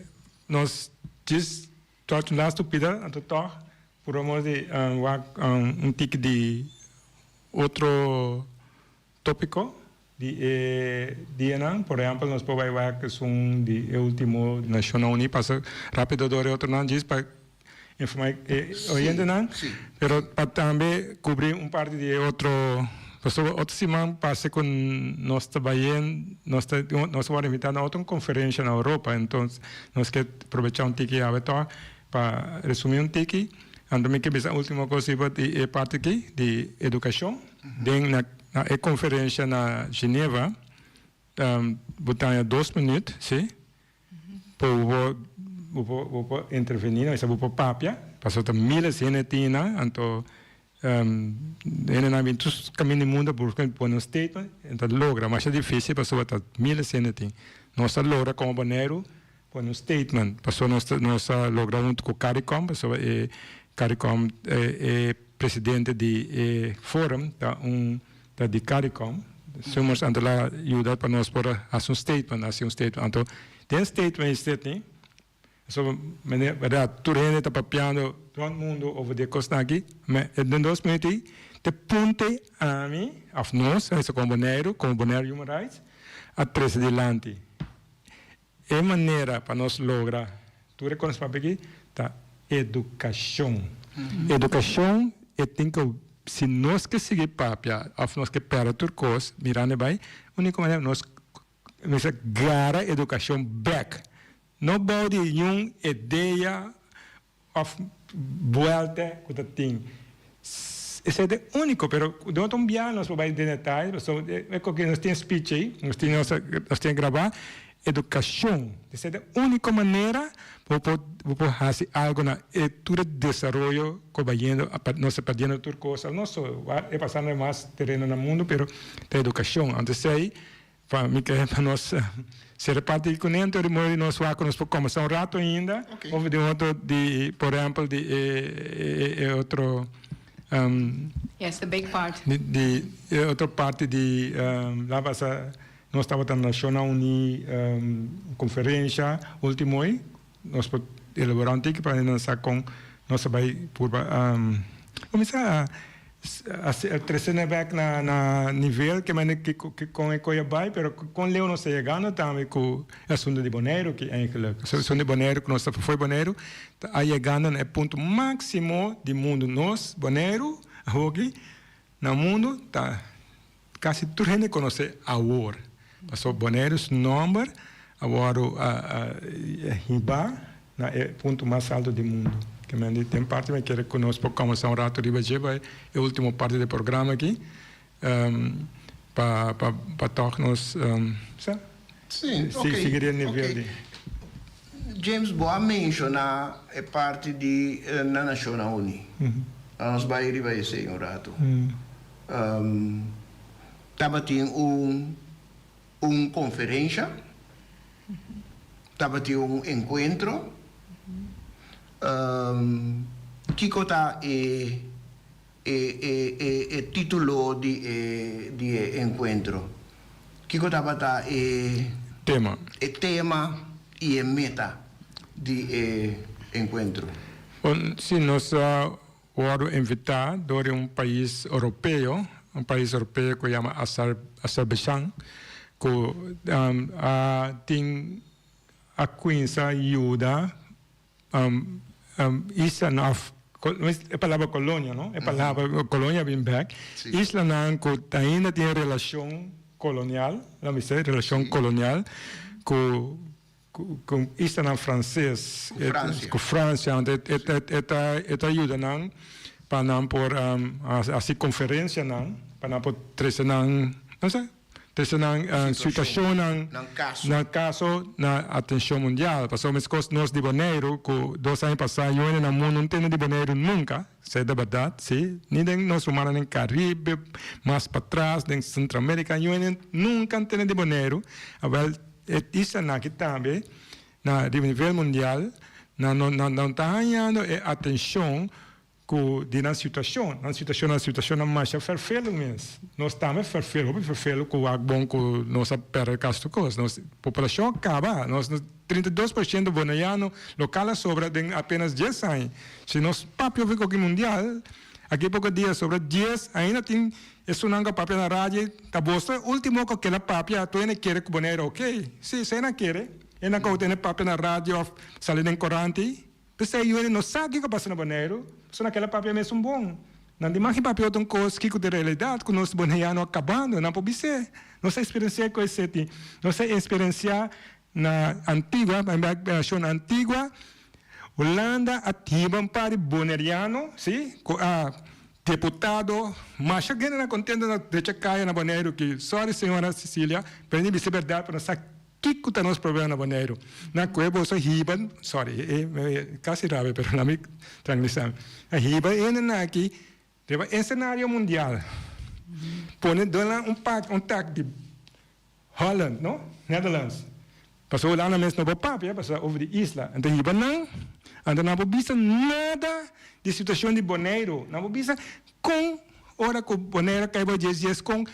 [SPEAKER 7] nos djis tot laatste pida, anto toch, por amor di wak un tiki di otro tópiko di e dianan. Por ehèmpel, nos por bai wak esun di e último Nashonnan Uní, pasa rápido dor e otronan djis pa informá e oyentenan, pero pa tambe kubrí un parti di e otro, pasobra otro siman parse ku nos ta bayen, nos ta nos a wòrdu invitá na otro konferensha na Europa, entonces nos ke probechá un tiki awe tòg pa resumí un tiki. Anto mi ke bisa último kos riba di e parti aki di edukashon. Den na na e konferensha na Geneva bo ta haña 2 minüt, si, pa bo bo por bo por intervení, no, bo por papia, pasobra ta miles hende tin nan, anto hendenan bin tur kaminda di mundo busca pone un statement, e ta logra masha difícil pasobra ta miles hende tin. Nos a logra komo Boneiru pone un statement, pasobra nos a logra huntu ku CARICOM, pasobra e CARICOM, e presidente di e forum ta un ta di CARICOM. Summers anto la yuda pa nos por hasi un statement, hasi un statement. Anto den statement esei tin, so meneer, bèrdat, tur hende ta papiando rònt mundu over di e kosnan aki, ma den 2 minüt ei te punte ami òf nos, komo Boneiru, komo Boneiru Human Rights, a trese dilanti. E manera pa nos logra tur e kos papia aki ta edukashon. Edukashon e tin ku, si nos ke sigui papia òf nos ke pèrdè tur kos, mirando bai, úniko manera nos mester gara edukashon bèk. No bou di niun idea òf buèlta ku ta tin. Esei ta e úniko, pero den otro biaha nos por bai den detaye, pasobra e koke nos tin speech ei, nos tin grabá, edukashon. Esei ta e úniko manera bo por hasi algu na e tur e desaroyo ku bayendo, nos ta perdiendo tur kos, no so e pasando mas tereno na mundu, pero ta edukashon. Anto esei pa mi ke pa nos sera parti kuné, anto di modo nos wak ku nos por kombersá un ratu ainda òf di un otro di, por ehèmpel, di e otro
[SPEAKER 6] Yes, the big part.
[SPEAKER 7] Di e otro parti di la pasa nos tabata na Nashonnan Uní konferensha último ei, nos por elaborá un tiki pa nan sa kon nos a bai purba kuminsá a trese nan bèk na nivel ke manera kon e koe a bai, pero kon leu nos ta yegando tambe ku e asuntu di Boneiru ki eigenlijk e asuntu di Boneiru ku nos ta for Boneiru ta a yegando na e punto máksimo di mundu. Nos Boneiru awoki na mundu ta kasi tur hende konosé awor, pasobra Boneiru su nòmber a wòrdu hibá na e punto mas alto di mundu. Ke men di den parti mi kere ku nos por kòmbersá un ratu riba dje pa e último parti di e programa aki pa tòg nos sa sigui den nivel di.
[SPEAKER 4] James, bo a menshoná e parti di na Nashonnan Uní. Nos bai riba esei un ratu. Tabatin un konferensha, tabatin un enkuentro. Kiko ta e título di e enkuentro? Kiko tabata e
[SPEAKER 7] tema
[SPEAKER 4] e tema i e meta di e enkuentro?
[SPEAKER 7] Bon, si nos a wòrdu invitá dor di un pais oropeo, un pais oropeo ku yama Azerbaijan, ku a tin a kuinsa yuda islanan òf e palabra kolonia no, e palabra kolonia a bin bèk, islanan ku ainda tin relashon kolonial, laat mi sey, relashon kolonial ku ku islanan franses, ku Fransia, e ta yuda nan pa nan por hasi konferensianan, pa nan por trese nan, no se, trese nan situashonnan, nan kaso na atenshon mundial. Pasobra meskos nos di Boneiru ku dos aña pasá yuende na mundu no tende di Boneiru nunka, esei ta bèrdat, si, ni den nos rumannan den Karibe, mas patras den Sentroamerika, yuende nunka tende di Boneiru. Awèl. E islanan aki tambe na riba nivel mundial nan no nan no ta hañando e atencion cu di nan situacion. Nan situacion nan situacionnan masha ferfelu mes. Nos tambe ferfelu, hopi ferfelu cu wak bon cu nos a perde casi tur cos. Nos poblacion a caba. Nos 32% bonaiano local a sobra den apenas dies aña. Si nos papia over koki mundial, aki poco dia sobra dies ainda tin Esunnan ku a papia na radio ta boso e ultimo ku keda papia tur hende kere ku Bonaire ok si esei nan kere e nan ku tene papia na radio of sali den koranti p'esei yu hende no sa kiko pasa na Boneiru pasobra nan keda papia mesun bon nan di maki papia otro kos kiko ta e realidat ku nos Boneiano a kabando nan por bis'é nos a eksperensiá ku esei tin nos a eksperensiá na Antigua nashon Antigua Hulanda a hiba un par di Boneriano si ku a Deputado, masha gentenan contento na drecha caya na Boneiru ki, sorry señora Cecilia, pero mi bisa berdad pa nos sa kico ta nos problema na Boneiru. Nan coe boso hiba, sorry, e casi rabia pero na mi tranquilisa, nan hiba e hendenan aki riba escenario mundial, pone duna un pak, un tak di Holland, no? Netherlands. Pasobra Hulanda mes no por papia pasobra over di isla. Anto hiba nan, anto nan por bisa nada di situacion di Boneiru. Nan por bisa con ora cu Boneiru a cay bao djes djes con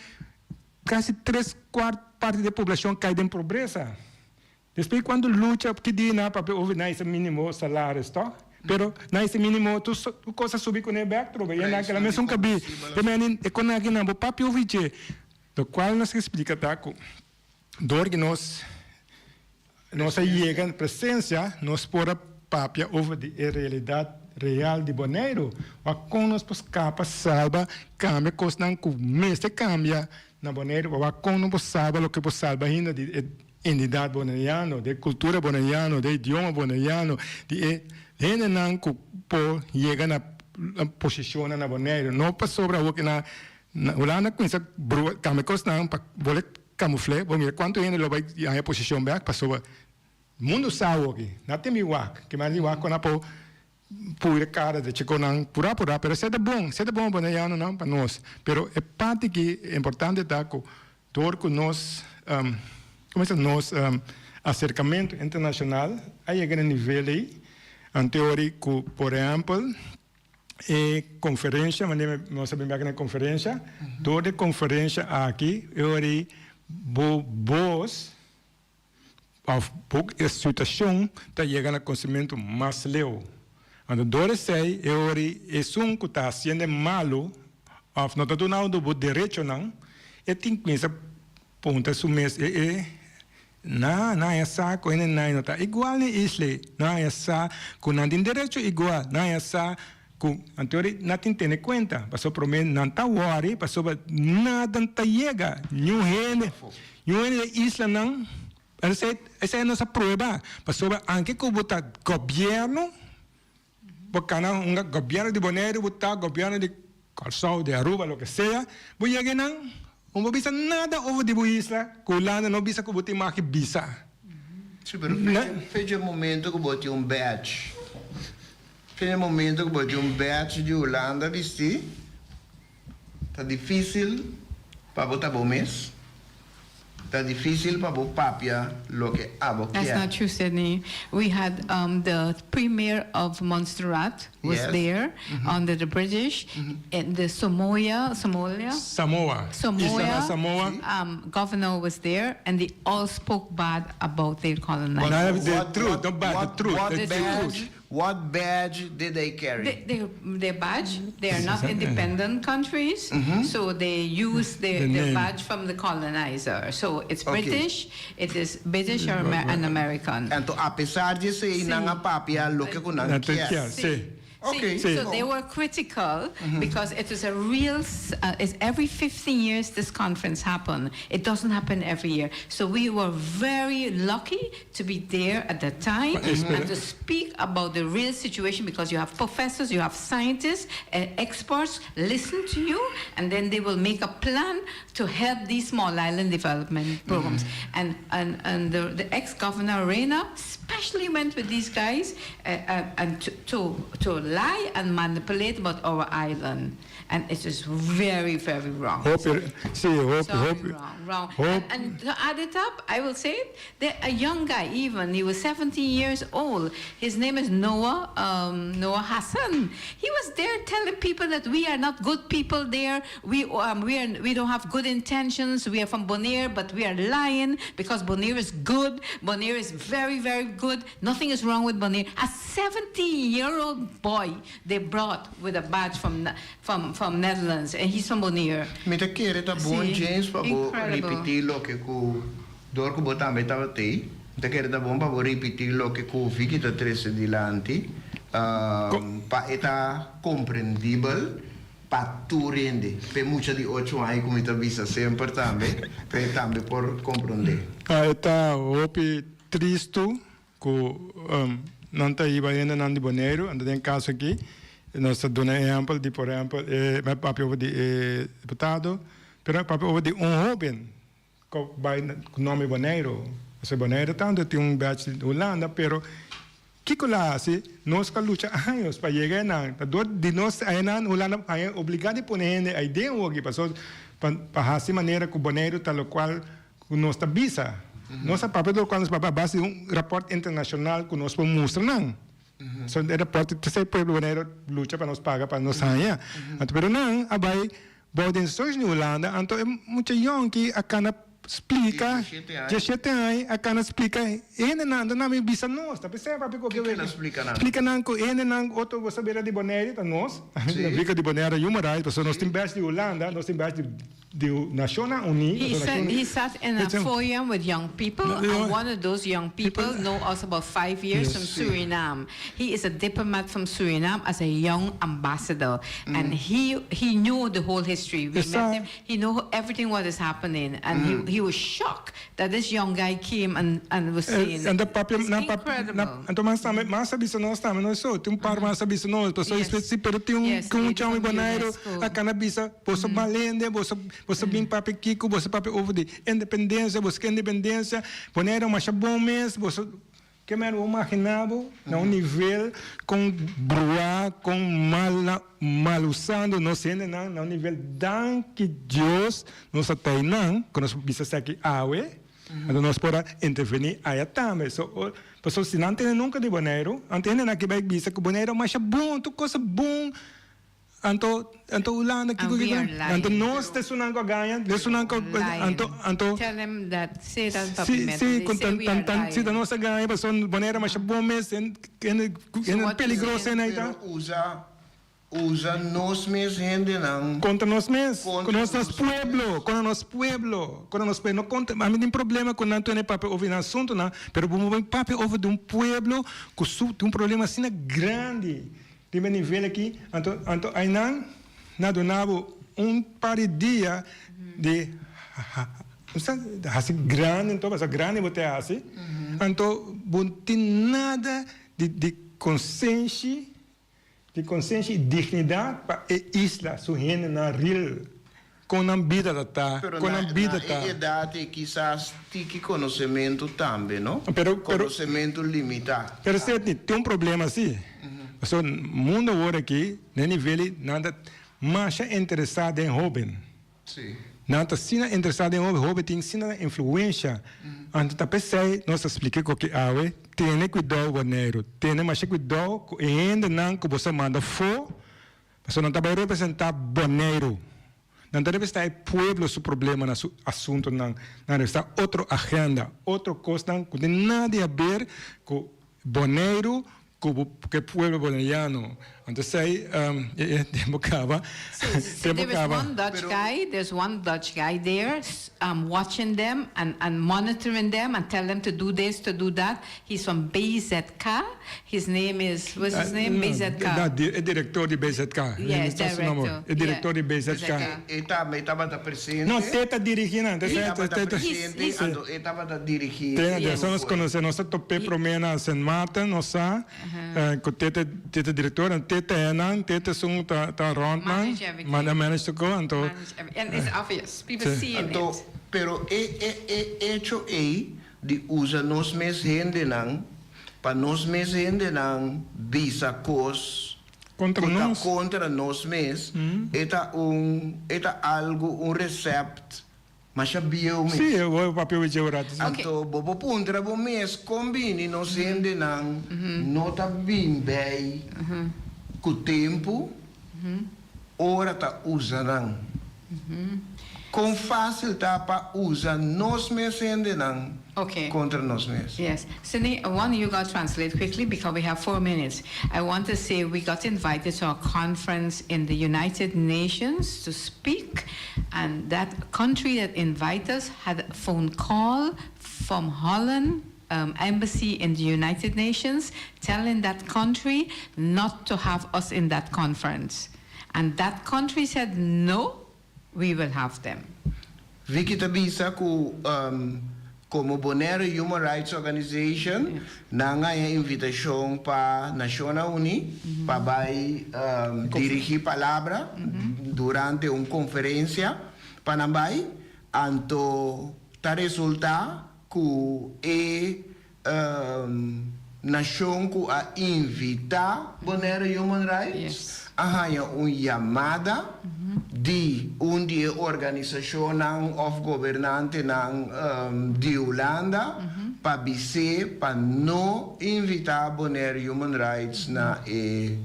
[SPEAKER 7] casi tres cuart parti di e poblacion cay den pobresa. Despues cuando lucha ki dia nan a papia over nan ese minimo salaris toch? Pero nan ese minimo tur cos a subi cune bek trobe. Y nan keda mesun cabi. E con aki nan por papia over dje. Locual nos a explica ta cu door cu nos nos a yega na presencia nos por a papia over di e realidad real di Boneiru. Wak con nos por scapa, salba, cambia cosnan cu mester cambia na Boneiru. Wak con nos por salba loke por salba ainda di e identidad boneriano, di e cultura boneriano, di e idioma boneriano, di e hendenan cu por yega na posicionnan na Boneiru. No pasobra awor cu na Na Hulanda cuminsa brua cambia cosnan pa bole camufle, bo mira cuanto hende lo bay haña posicion bek pasobra mundo sa awoki, na tin mi wak, kiman di wak cu nan por puri cara de chiconan pura pura, pero esey ta bon, esey ta bon bonerianonan pa nos, pero e parti ki importante ta cu door cu nos, como se nos acercamento internacional a yega na nivel ey, anteori cu por ehempel, E conferencia, manera nos a bin bek na e conferencia, door di e conferencia aki e ora ei bo bos of bo situacion ta yega na conocimento mas leu. Anto door esei e ora ei esun cu ta haciendo e malo of no ta dunando bo derechonan e tin cuminsa puntra su mes e e Na, nan a sa ku hende nai no ta igual ni Isley. Nan a sa ku nan tin derecho igual. Nan a sa ku anto di nan tin tene kuenta. Pasobra promé nan ta wòri pasobra nada ta yega. Niun hende, niun hende den islanan, esei, esei nos a prueba. Pasobra anke ku bo ta gobièrnu, bo kana un gobièrnu di Boneiru bo ta, gobièrnu di Kòrsou, di Aruba, loke sea, bo yega einan, bo no bisa nada over di bo isla ku Hulanda no bisa ku bo tin mag bisa.
[SPEAKER 4] Si, pero fecha e momento ku bo tin un badge, fecha e momento ku bo tin un badge di Hulanda bisti, Ta difícil pa bo ta bo mes. Ta difícil pa bo papia loke abo
[SPEAKER 6] That's
[SPEAKER 4] kier.
[SPEAKER 6] not true, Sidney. We had um, the premier of Montserrat was
[SPEAKER 4] Yes.
[SPEAKER 6] there under the British, and the Somoya, Somalia,
[SPEAKER 7] Samoa.
[SPEAKER 6] Samoa,
[SPEAKER 7] Isla na Samoa.
[SPEAKER 6] um, governor was there, and they all spoke bad about their colonizer.
[SPEAKER 7] But the
[SPEAKER 4] What-
[SPEAKER 7] truth,
[SPEAKER 4] what-
[SPEAKER 7] not bad, the
[SPEAKER 4] what-
[SPEAKER 7] truth,
[SPEAKER 4] What
[SPEAKER 7] the
[SPEAKER 4] badge,
[SPEAKER 7] truth.
[SPEAKER 4] What badge did they carry?
[SPEAKER 6] They, their badge, they are not independent countries, so they use
[SPEAKER 7] The
[SPEAKER 6] the
[SPEAKER 7] name.
[SPEAKER 6] badge from the colonizer. So it's
[SPEAKER 4] Okay.
[SPEAKER 6] British, it is British or and American.
[SPEAKER 4] Anto, apesar di esei, nan a papia loke ku nan
[SPEAKER 7] Nan ta
[SPEAKER 4] kier.
[SPEAKER 7] kier, si.
[SPEAKER 4] Okay.
[SPEAKER 6] See,
[SPEAKER 7] Si.
[SPEAKER 6] so they were critical because it is a real, it's every 15 years this conference happen. It doesn't happen every year. So we were very lucky to be there at that time and to speak about the real situation because you have professors, you have scientists, experts listen to you, and then they will make a plan to help these small island development programs. And the ex-governor Reyna especially went with these guys and to lie and manipulate about our island. And it is very, very wrong.
[SPEAKER 7] Hopi, si, hopi,
[SPEAKER 6] Sorry,
[SPEAKER 7] hopi.
[SPEAKER 6] wrong, wrong.
[SPEAKER 7] Hopi.
[SPEAKER 6] And to add it up, I will say that a young guy, even he was 17 years old. His name is Noah Hassan. He was there telling people that we are not good people there. We don't have good intentions. We are from Bonaire, but we are lying because Bonaire is good. Bonaire is very, very good. Nothing is wrong with Bonaire. A 17-year-old boy they brought with a badge from Netherlands, and he's from Bonaire.
[SPEAKER 4] Mi ta kere ta bon
[SPEAKER 6] Si,
[SPEAKER 4] James pa bo
[SPEAKER 6] incredible.
[SPEAKER 4] ripití loke ku dor ku bo tambe tabata. Mi ta kere ta bon pa bo ripití loke ku Vicky ta trese dilanti. Pa e ta komprendibel pa tur hende. Pa mucha di 8 aña ku mi ta bisa semper tambe, pa tambe por komprondé.
[SPEAKER 7] Ah, ta hopi tristu ku nan ta hiba hende nan di Boneiru, anto den kaso aki, nos ta duna ehèmpel di, por ehèmpel, mi papia over di diputado, pero papia over di un hóben ku bai ku nòmber Boneiru. Osea Boneiru tantu tin un badge di Hulanda, pero kiko la hasi? Nos ka lucha años pa yega einan. Ta dor di nos einan Hulanda a obligá di pone hende ei den hoki pasobra pa hasi manera ku Boneiru ta lokual ku nos ta bisa. Nos a papia dor kual nos papia a base di un rapòrt internashonal ku nos por mustra nan. So e rapòrt ta esei pueblo Boneiru lucha pa nos paga pa nos haña. Anto pero nan a bai bou den instrukshon di Hulanda anto e mucha yònki a kana splika 17 aña a kana splika hendenan anto nan a bisa nos ta p'esei papia ku
[SPEAKER 4] Kiko el a splika nan?
[SPEAKER 7] Splika nan ku hendenan otro bo sabera di Boneiru ta nos Rico di Boneiru human rights pasobra nos tin badge di Hulanda nos tin badge di di Nashonnan Uní.
[SPEAKER 6] He sat in a forum with young people, and one of those young people know us about 5 years from Suriname. He is a diplomat from Suriname as a young ambassador, and he knew the whole history. We met him. He knew everything what is happening, and he was shocked that this young guy came and was saying,
[SPEAKER 7] Anto papia
[SPEAKER 6] it's
[SPEAKER 7] na papia
[SPEAKER 6] incredible.
[SPEAKER 7] Anto mas tambe mas a bisa nos tambe no so tin un par mas a bisa nos pasobra si pero tin un ku un chamo Boneiru a kana bisa boso mal hende, boso boso bin papia kiko, boso papia over di independensia, boso ke independensia, Boneiru masha bon mes, boso ke men bo imaginá bo na un nivel kon bruá, kon mal mal usando nos hendenan na un nivel. Danki Dios nos a ta einan ku nos bisa esaki awe. Anto nos por a intervení aya tambe. So, pasobra si nan tene nunka di Boneiru, anto hendenan aki bai bisa ku Boneiru masha bon, tur kos a bon. Anto, anto Hulanda kiko
[SPEAKER 6] And we
[SPEAKER 7] kiko?
[SPEAKER 6] are lying.
[SPEAKER 7] Anto nos ta esunnan ku a gaña, esunnan ku anto anto
[SPEAKER 6] Tell them that, say that
[SPEAKER 7] Si,
[SPEAKER 6] Papi
[SPEAKER 7] si,
[SPEAKER 6] They
[SPEAKER 7] ku
[SPEAKER 6] say
[SPEAKER 7] tan
[SPEAKER 6] we
[SPEAKER 7] tan
[SPEAKER 6] are
[SPEAKER 7] tan si ta
[SPEAKER 6] lying.
[SPEAKER 7] nos a gaña pasobra Boneiru masha bon mes, en en
[SPEAKER 6] what you
[SPEAKER 7] peligroso
[SPEAKER 6] say?
[SPEAKER 7] en ahí ta.
[SPEAKER 4] Pero usa nos mes hendenan
[SPEAKER 7] Kontra nos mes,
[SPEAKER 4] Kontra
[SPEAKER 7] ku nos
[SPEAKER 4] nos
[SPEAKER 7] pueblo, kontra nos pueblo, kontra nos pueblo. No kontra, ami tin problema ku nan tene papia over na asuntunan, pero bo bo papia over di un pueblo ku su tin un problema asina grandi. Riba nivel aki, anto anto einan na duna bo un par di dia di hasi grandi anto, pasobra grandi bo te hasi, anto bo no tin nada di konsenshi, di konsenshi i dignidat pa e isla su hendenan real kon nan bida ta ta,
[SPEAKER 4] Pero
[SPEAKER 7] kon
[SPEAKER 4] na,
[SPEAKER 7] nan bida
[SPEAKER 4] na
[SPEAKER 7] ta.
[SPEAKER 4] e edat e kisas tiki konosementu tambe, no?
[SPEAKER 7] Pero
[SPEAKER 4] Konosementu limitá.
[SPEAKER 7] Pero Sidney, tin un problema si. So, mundo awor aki, na nivel nan ta masha interesá den hóben. Nan ta asina interesá den hóben, hóben tin asina influensia. Anto ta p'esei nos ta splika ku aki awe, tene kuidou Boneiru, tene masha kuidou ku e hendenan ku bo sa manda afó, pasobra nan ta bai representá Boneiru. Nan ta representá e pueblo su problemanan, su asuntunan. Nan representá otro agenda, otro kosnan ku tin nada di haber ku Boneiru. Ku bo ku e pueblo boneriano. Anto esei e tempo kaba.
[SPEAKER 6] So
[SPEAKER 7] Tempo
[SPEAKER 6] there is
[SPEAKER 7] kaba.
[SPEAKER 6] one Dutch guy, there's one Dutch guy there watching them and and monitoring them and tell them to do this, to do that. He's from BZK. His name is, what's his name? BZK.
[SPEAKER 7] No, e director di BZK.
[SPEAKER 6] Yeah,
[SPEAKER 7] Mi sa su nomber.
[SPEAKER 6] director.
[SPEAKER 7] E director di
[SPEAKER 6] Yeah,
[SPEAKER 7] BZK.
[SPEAKER 6] BZK.
[SPEAKER 4] E tambe tabata presente.
[SPEAKER 7] No, te ta dirigi nan. Te
[SPEAKER 4] E
[SPEAKER 7] ta
[SPEAKER 4] tabata
[SPEAKER 7] te ta
[SPEAKER 4] presente,
[SPEAKER 6] He's-
[SPEAKER 4] anto e tabata dirigi.
[SPEAKER 7] Te
[SPEAKER 6] Yes.
[SPEAKER 7] nos conoce, nos a top'é promé na Sint Maarten, nos sa cu te ta te ta director, en te ta hennan, te ta esun ta ta rond nan,
[SPEAKER 6] Manage everything.
[SPEAKER 7] manda manage tur cos, anto
[SPEAKER 6] Manage every, and it's obvious, people
[SPEAKER 7] Sí.
[SPEAKER 6] seeing
[SPEAKER 4] Anto,
[SPEAKER 6] it.
[SPEAKER 4] pero e e e hecho ei di usa nos mes hendenan pa nos mes hendenan bisa cos
[SPEAKER 7] Contra
[SPEAKER 4] cu ta
[SPEAKER 7] nos.
[SPEAKER 4] contra nos mes, e ta un e ta algo un recept masha bieu mes.
[SPEAKER 7] Sí, bo papia bo dje un rato.
[SPEAKER 4] Anto bo por puntra bo mes con bini nos hendenan no ta bin bay cu tempo ora ta usa nan. Kon fásil ta pa usa nos mes hendenan kontra nos mes.
[SPEAKER 6] Yes. Cindy, I want you got translate quickly because we have four minutes. I want to say we got invited to a conference in the United Nations to speak and that country that invited us had a phone call from Holland um, embassy in the United Nations telling that country not to have us in that conference. And that country said, no, we will have them.
[SPEAKER 4] Vicky ta bisa ku komo Bonaire Human Rights Organization nan haña invitashon pa Nashonnan Uní pa bai dirigí palabra durante un konferensia pa nan bai, anto ta resultá ku e Nashon ku a invitá Bonaire Human Rights a haña un yamada di un di e organisashonnan òf gobernantenan di Hulanda pa bis'é pa no invitá Bonaire Human Rights na e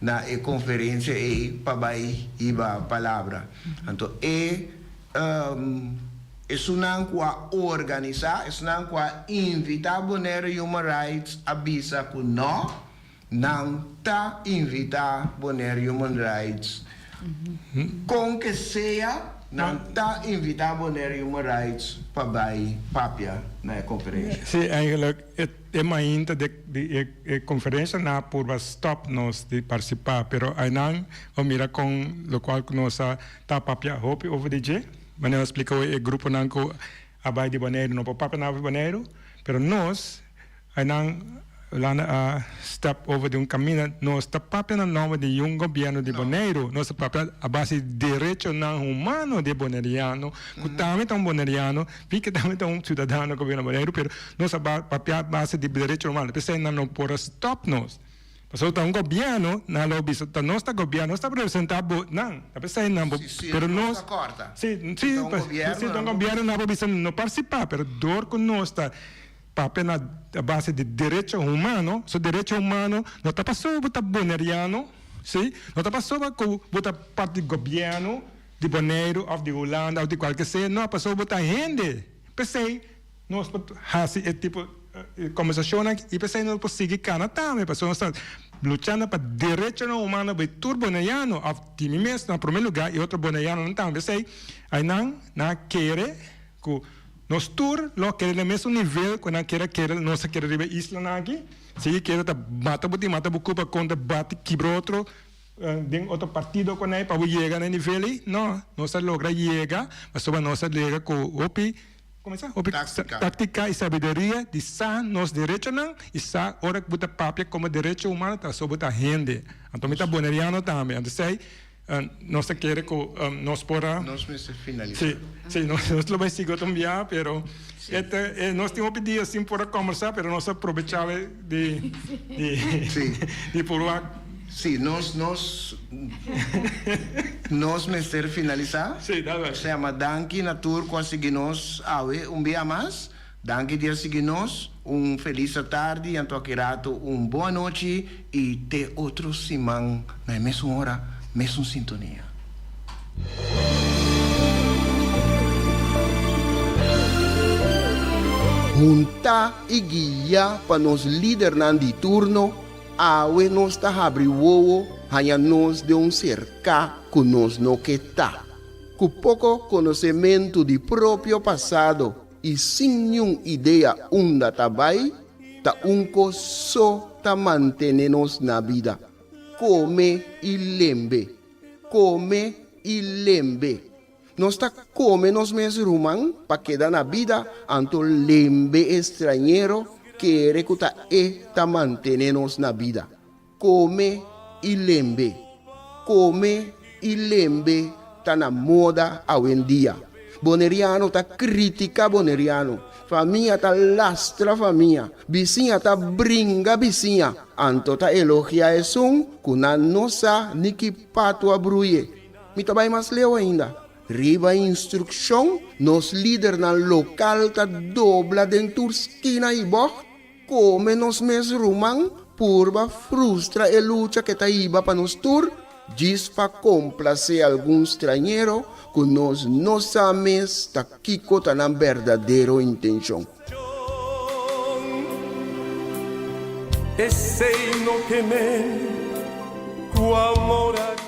[SPEAKER 4] na e konferensia ei pa bai hiba palabra. Anto e Esunnan ku a organisá, esunnan ku a invitá Bonaire Human Rights a bisa ku nò, nan ta invitá Bonaire Human Rights. Kon ke sea, nan ta invitá Bonaire Human Rights pa bai papia na e konferensha.
[SPEAKER 7] Sí, eigenlijk e mainta di e konferensha nan a purba stòp nos di partisipá, pero einan bo mira kon lokual ku nos a ta papia hopi over di dje. Manera a splika hoy e gruponan ku a bai di Boneiru no por papia nada di Boneiru, pero nos aynan Hulanda a step over di un kaminda, nos ta papia na nomber di un gobièrnu di Boneiru, nos ta papia a base di derechonan humano di e boneriano, ku tambe ta un boneriano, Pique tambe ta un siudadano ku biba na Boneiru, pero nos a papia a base di derecho humano, p'esei nan no por a stòp nos. Pasobra ta un gobierno, nan lo bisa, ta nos ta gobierno, nos ta representa bo, nan, ta pesey nan bo,
[SPEAKER 4] Si, si,
[SPEAKER 7] pero
[SPEAKER 4] nos
[SPEAKER 7] nos,
[SPEAKER 4] ta corta.
[SPEAKER 7] si,
[SPEAKER 4] Si
[SPEAKER 7] si,
[SPEAKER 4] ta un gobierno,
[SPEAKER 7] si ta un
[SPEAKER 4] nan bo
[SPEAKER 7] gobierno, nan bo bisa no participa, pero door cu nos ta papia na base di derecho humano, so derecho humano no ta pasobra bo ta boneriano, si, no ta pasobra cu bo ta parti di gobierno di Boneiru of di Hulanda of di cualke sea, no, pasobra bo ta hende, pesey Nos por hasi e tipo kombersashonnan i p'esei nos por sigui kana tambe pasobra nos ta luchando pa derechonan humano di tur boneiano òf di mi mes na promé lugá i otro boneianonan tambe. P'esei ainan nan a kere ku nos tur lo kere na e mesun nivel ku nan kere a kere nos a kere riba e islanan aki. Sigui kere ta mata bo tin mata bo kupa kontra bati kibra otro den otro partido ku nan pa bo yega na e nivel ei. No, nos a logra yega pasobra nos a yega ku hopi. Kuminsá hopi
[SPEAKER 4] Táktika.
[SPEAKER 7] táktika i sabiduria di sa nos derechonan i sa ora ku bo ta papia komo derecho humano ta so bo ta hende. Anto mi ta boneriano tambe. Anto esei nos ta kere ku nos por a.
[SPEAKER 4] Nos mester finalisá.
[SPEAKER 7] Sí, sí, nos nos lo bai sigui otro bia, pero e ta e nos tin hopi dia sin por a kòmbersá, pero nos a probechá di di
[SPEAKER 4] Sí.
[SPEAKER 7] di por wak.
[SPEAKER 4] Sí, nos nos nos mester finalisá.
[SPEAKER 7] Sí, ta bai.
[SPEAKER 4] Sema danki na tur ku a sigui nos awe un bia mas. Danki di a sigui nos. Un felis atardi, anto aki rato un bon anochi i te otro siman na e mesun ora, mesun sintonia. Huntá i guiá pa nos lidernan di turno. Awe nos ta habri wowo haña nos den un serká ku nos no ke ta. Ku poko konosementu di propio pasado i sin niun idea unda ta bai, ta un kos so ta mantené nos na bida, kome i lembe, kome i lembe. Nos ta kome nos mes ruman pa keda na bida, anto lembe e strañero kere ku ta e ta mantené nos na bida. Kome i lembe. Kome i lembe ta na moda awendia. Boneriano ta kritika boneriano, famia ta lastra famia, bisiña ta bringa bisiña, anto ta elogia esun ku nan no sa ni ki patu a bruye. Mi ta bai mas leu ainda. Riba instrukshon, nos lidernan lokal ta dobla den tur skina i bògt, kome nos mes ruman, purba frustra e lucha ke ta hiba pa nos tur, djis pa komplasé algun strañero ku nos no sa mes ta kiko ta nan berdadero intenshon.
[SPEAKER 8] Esei no ke men ku amor a.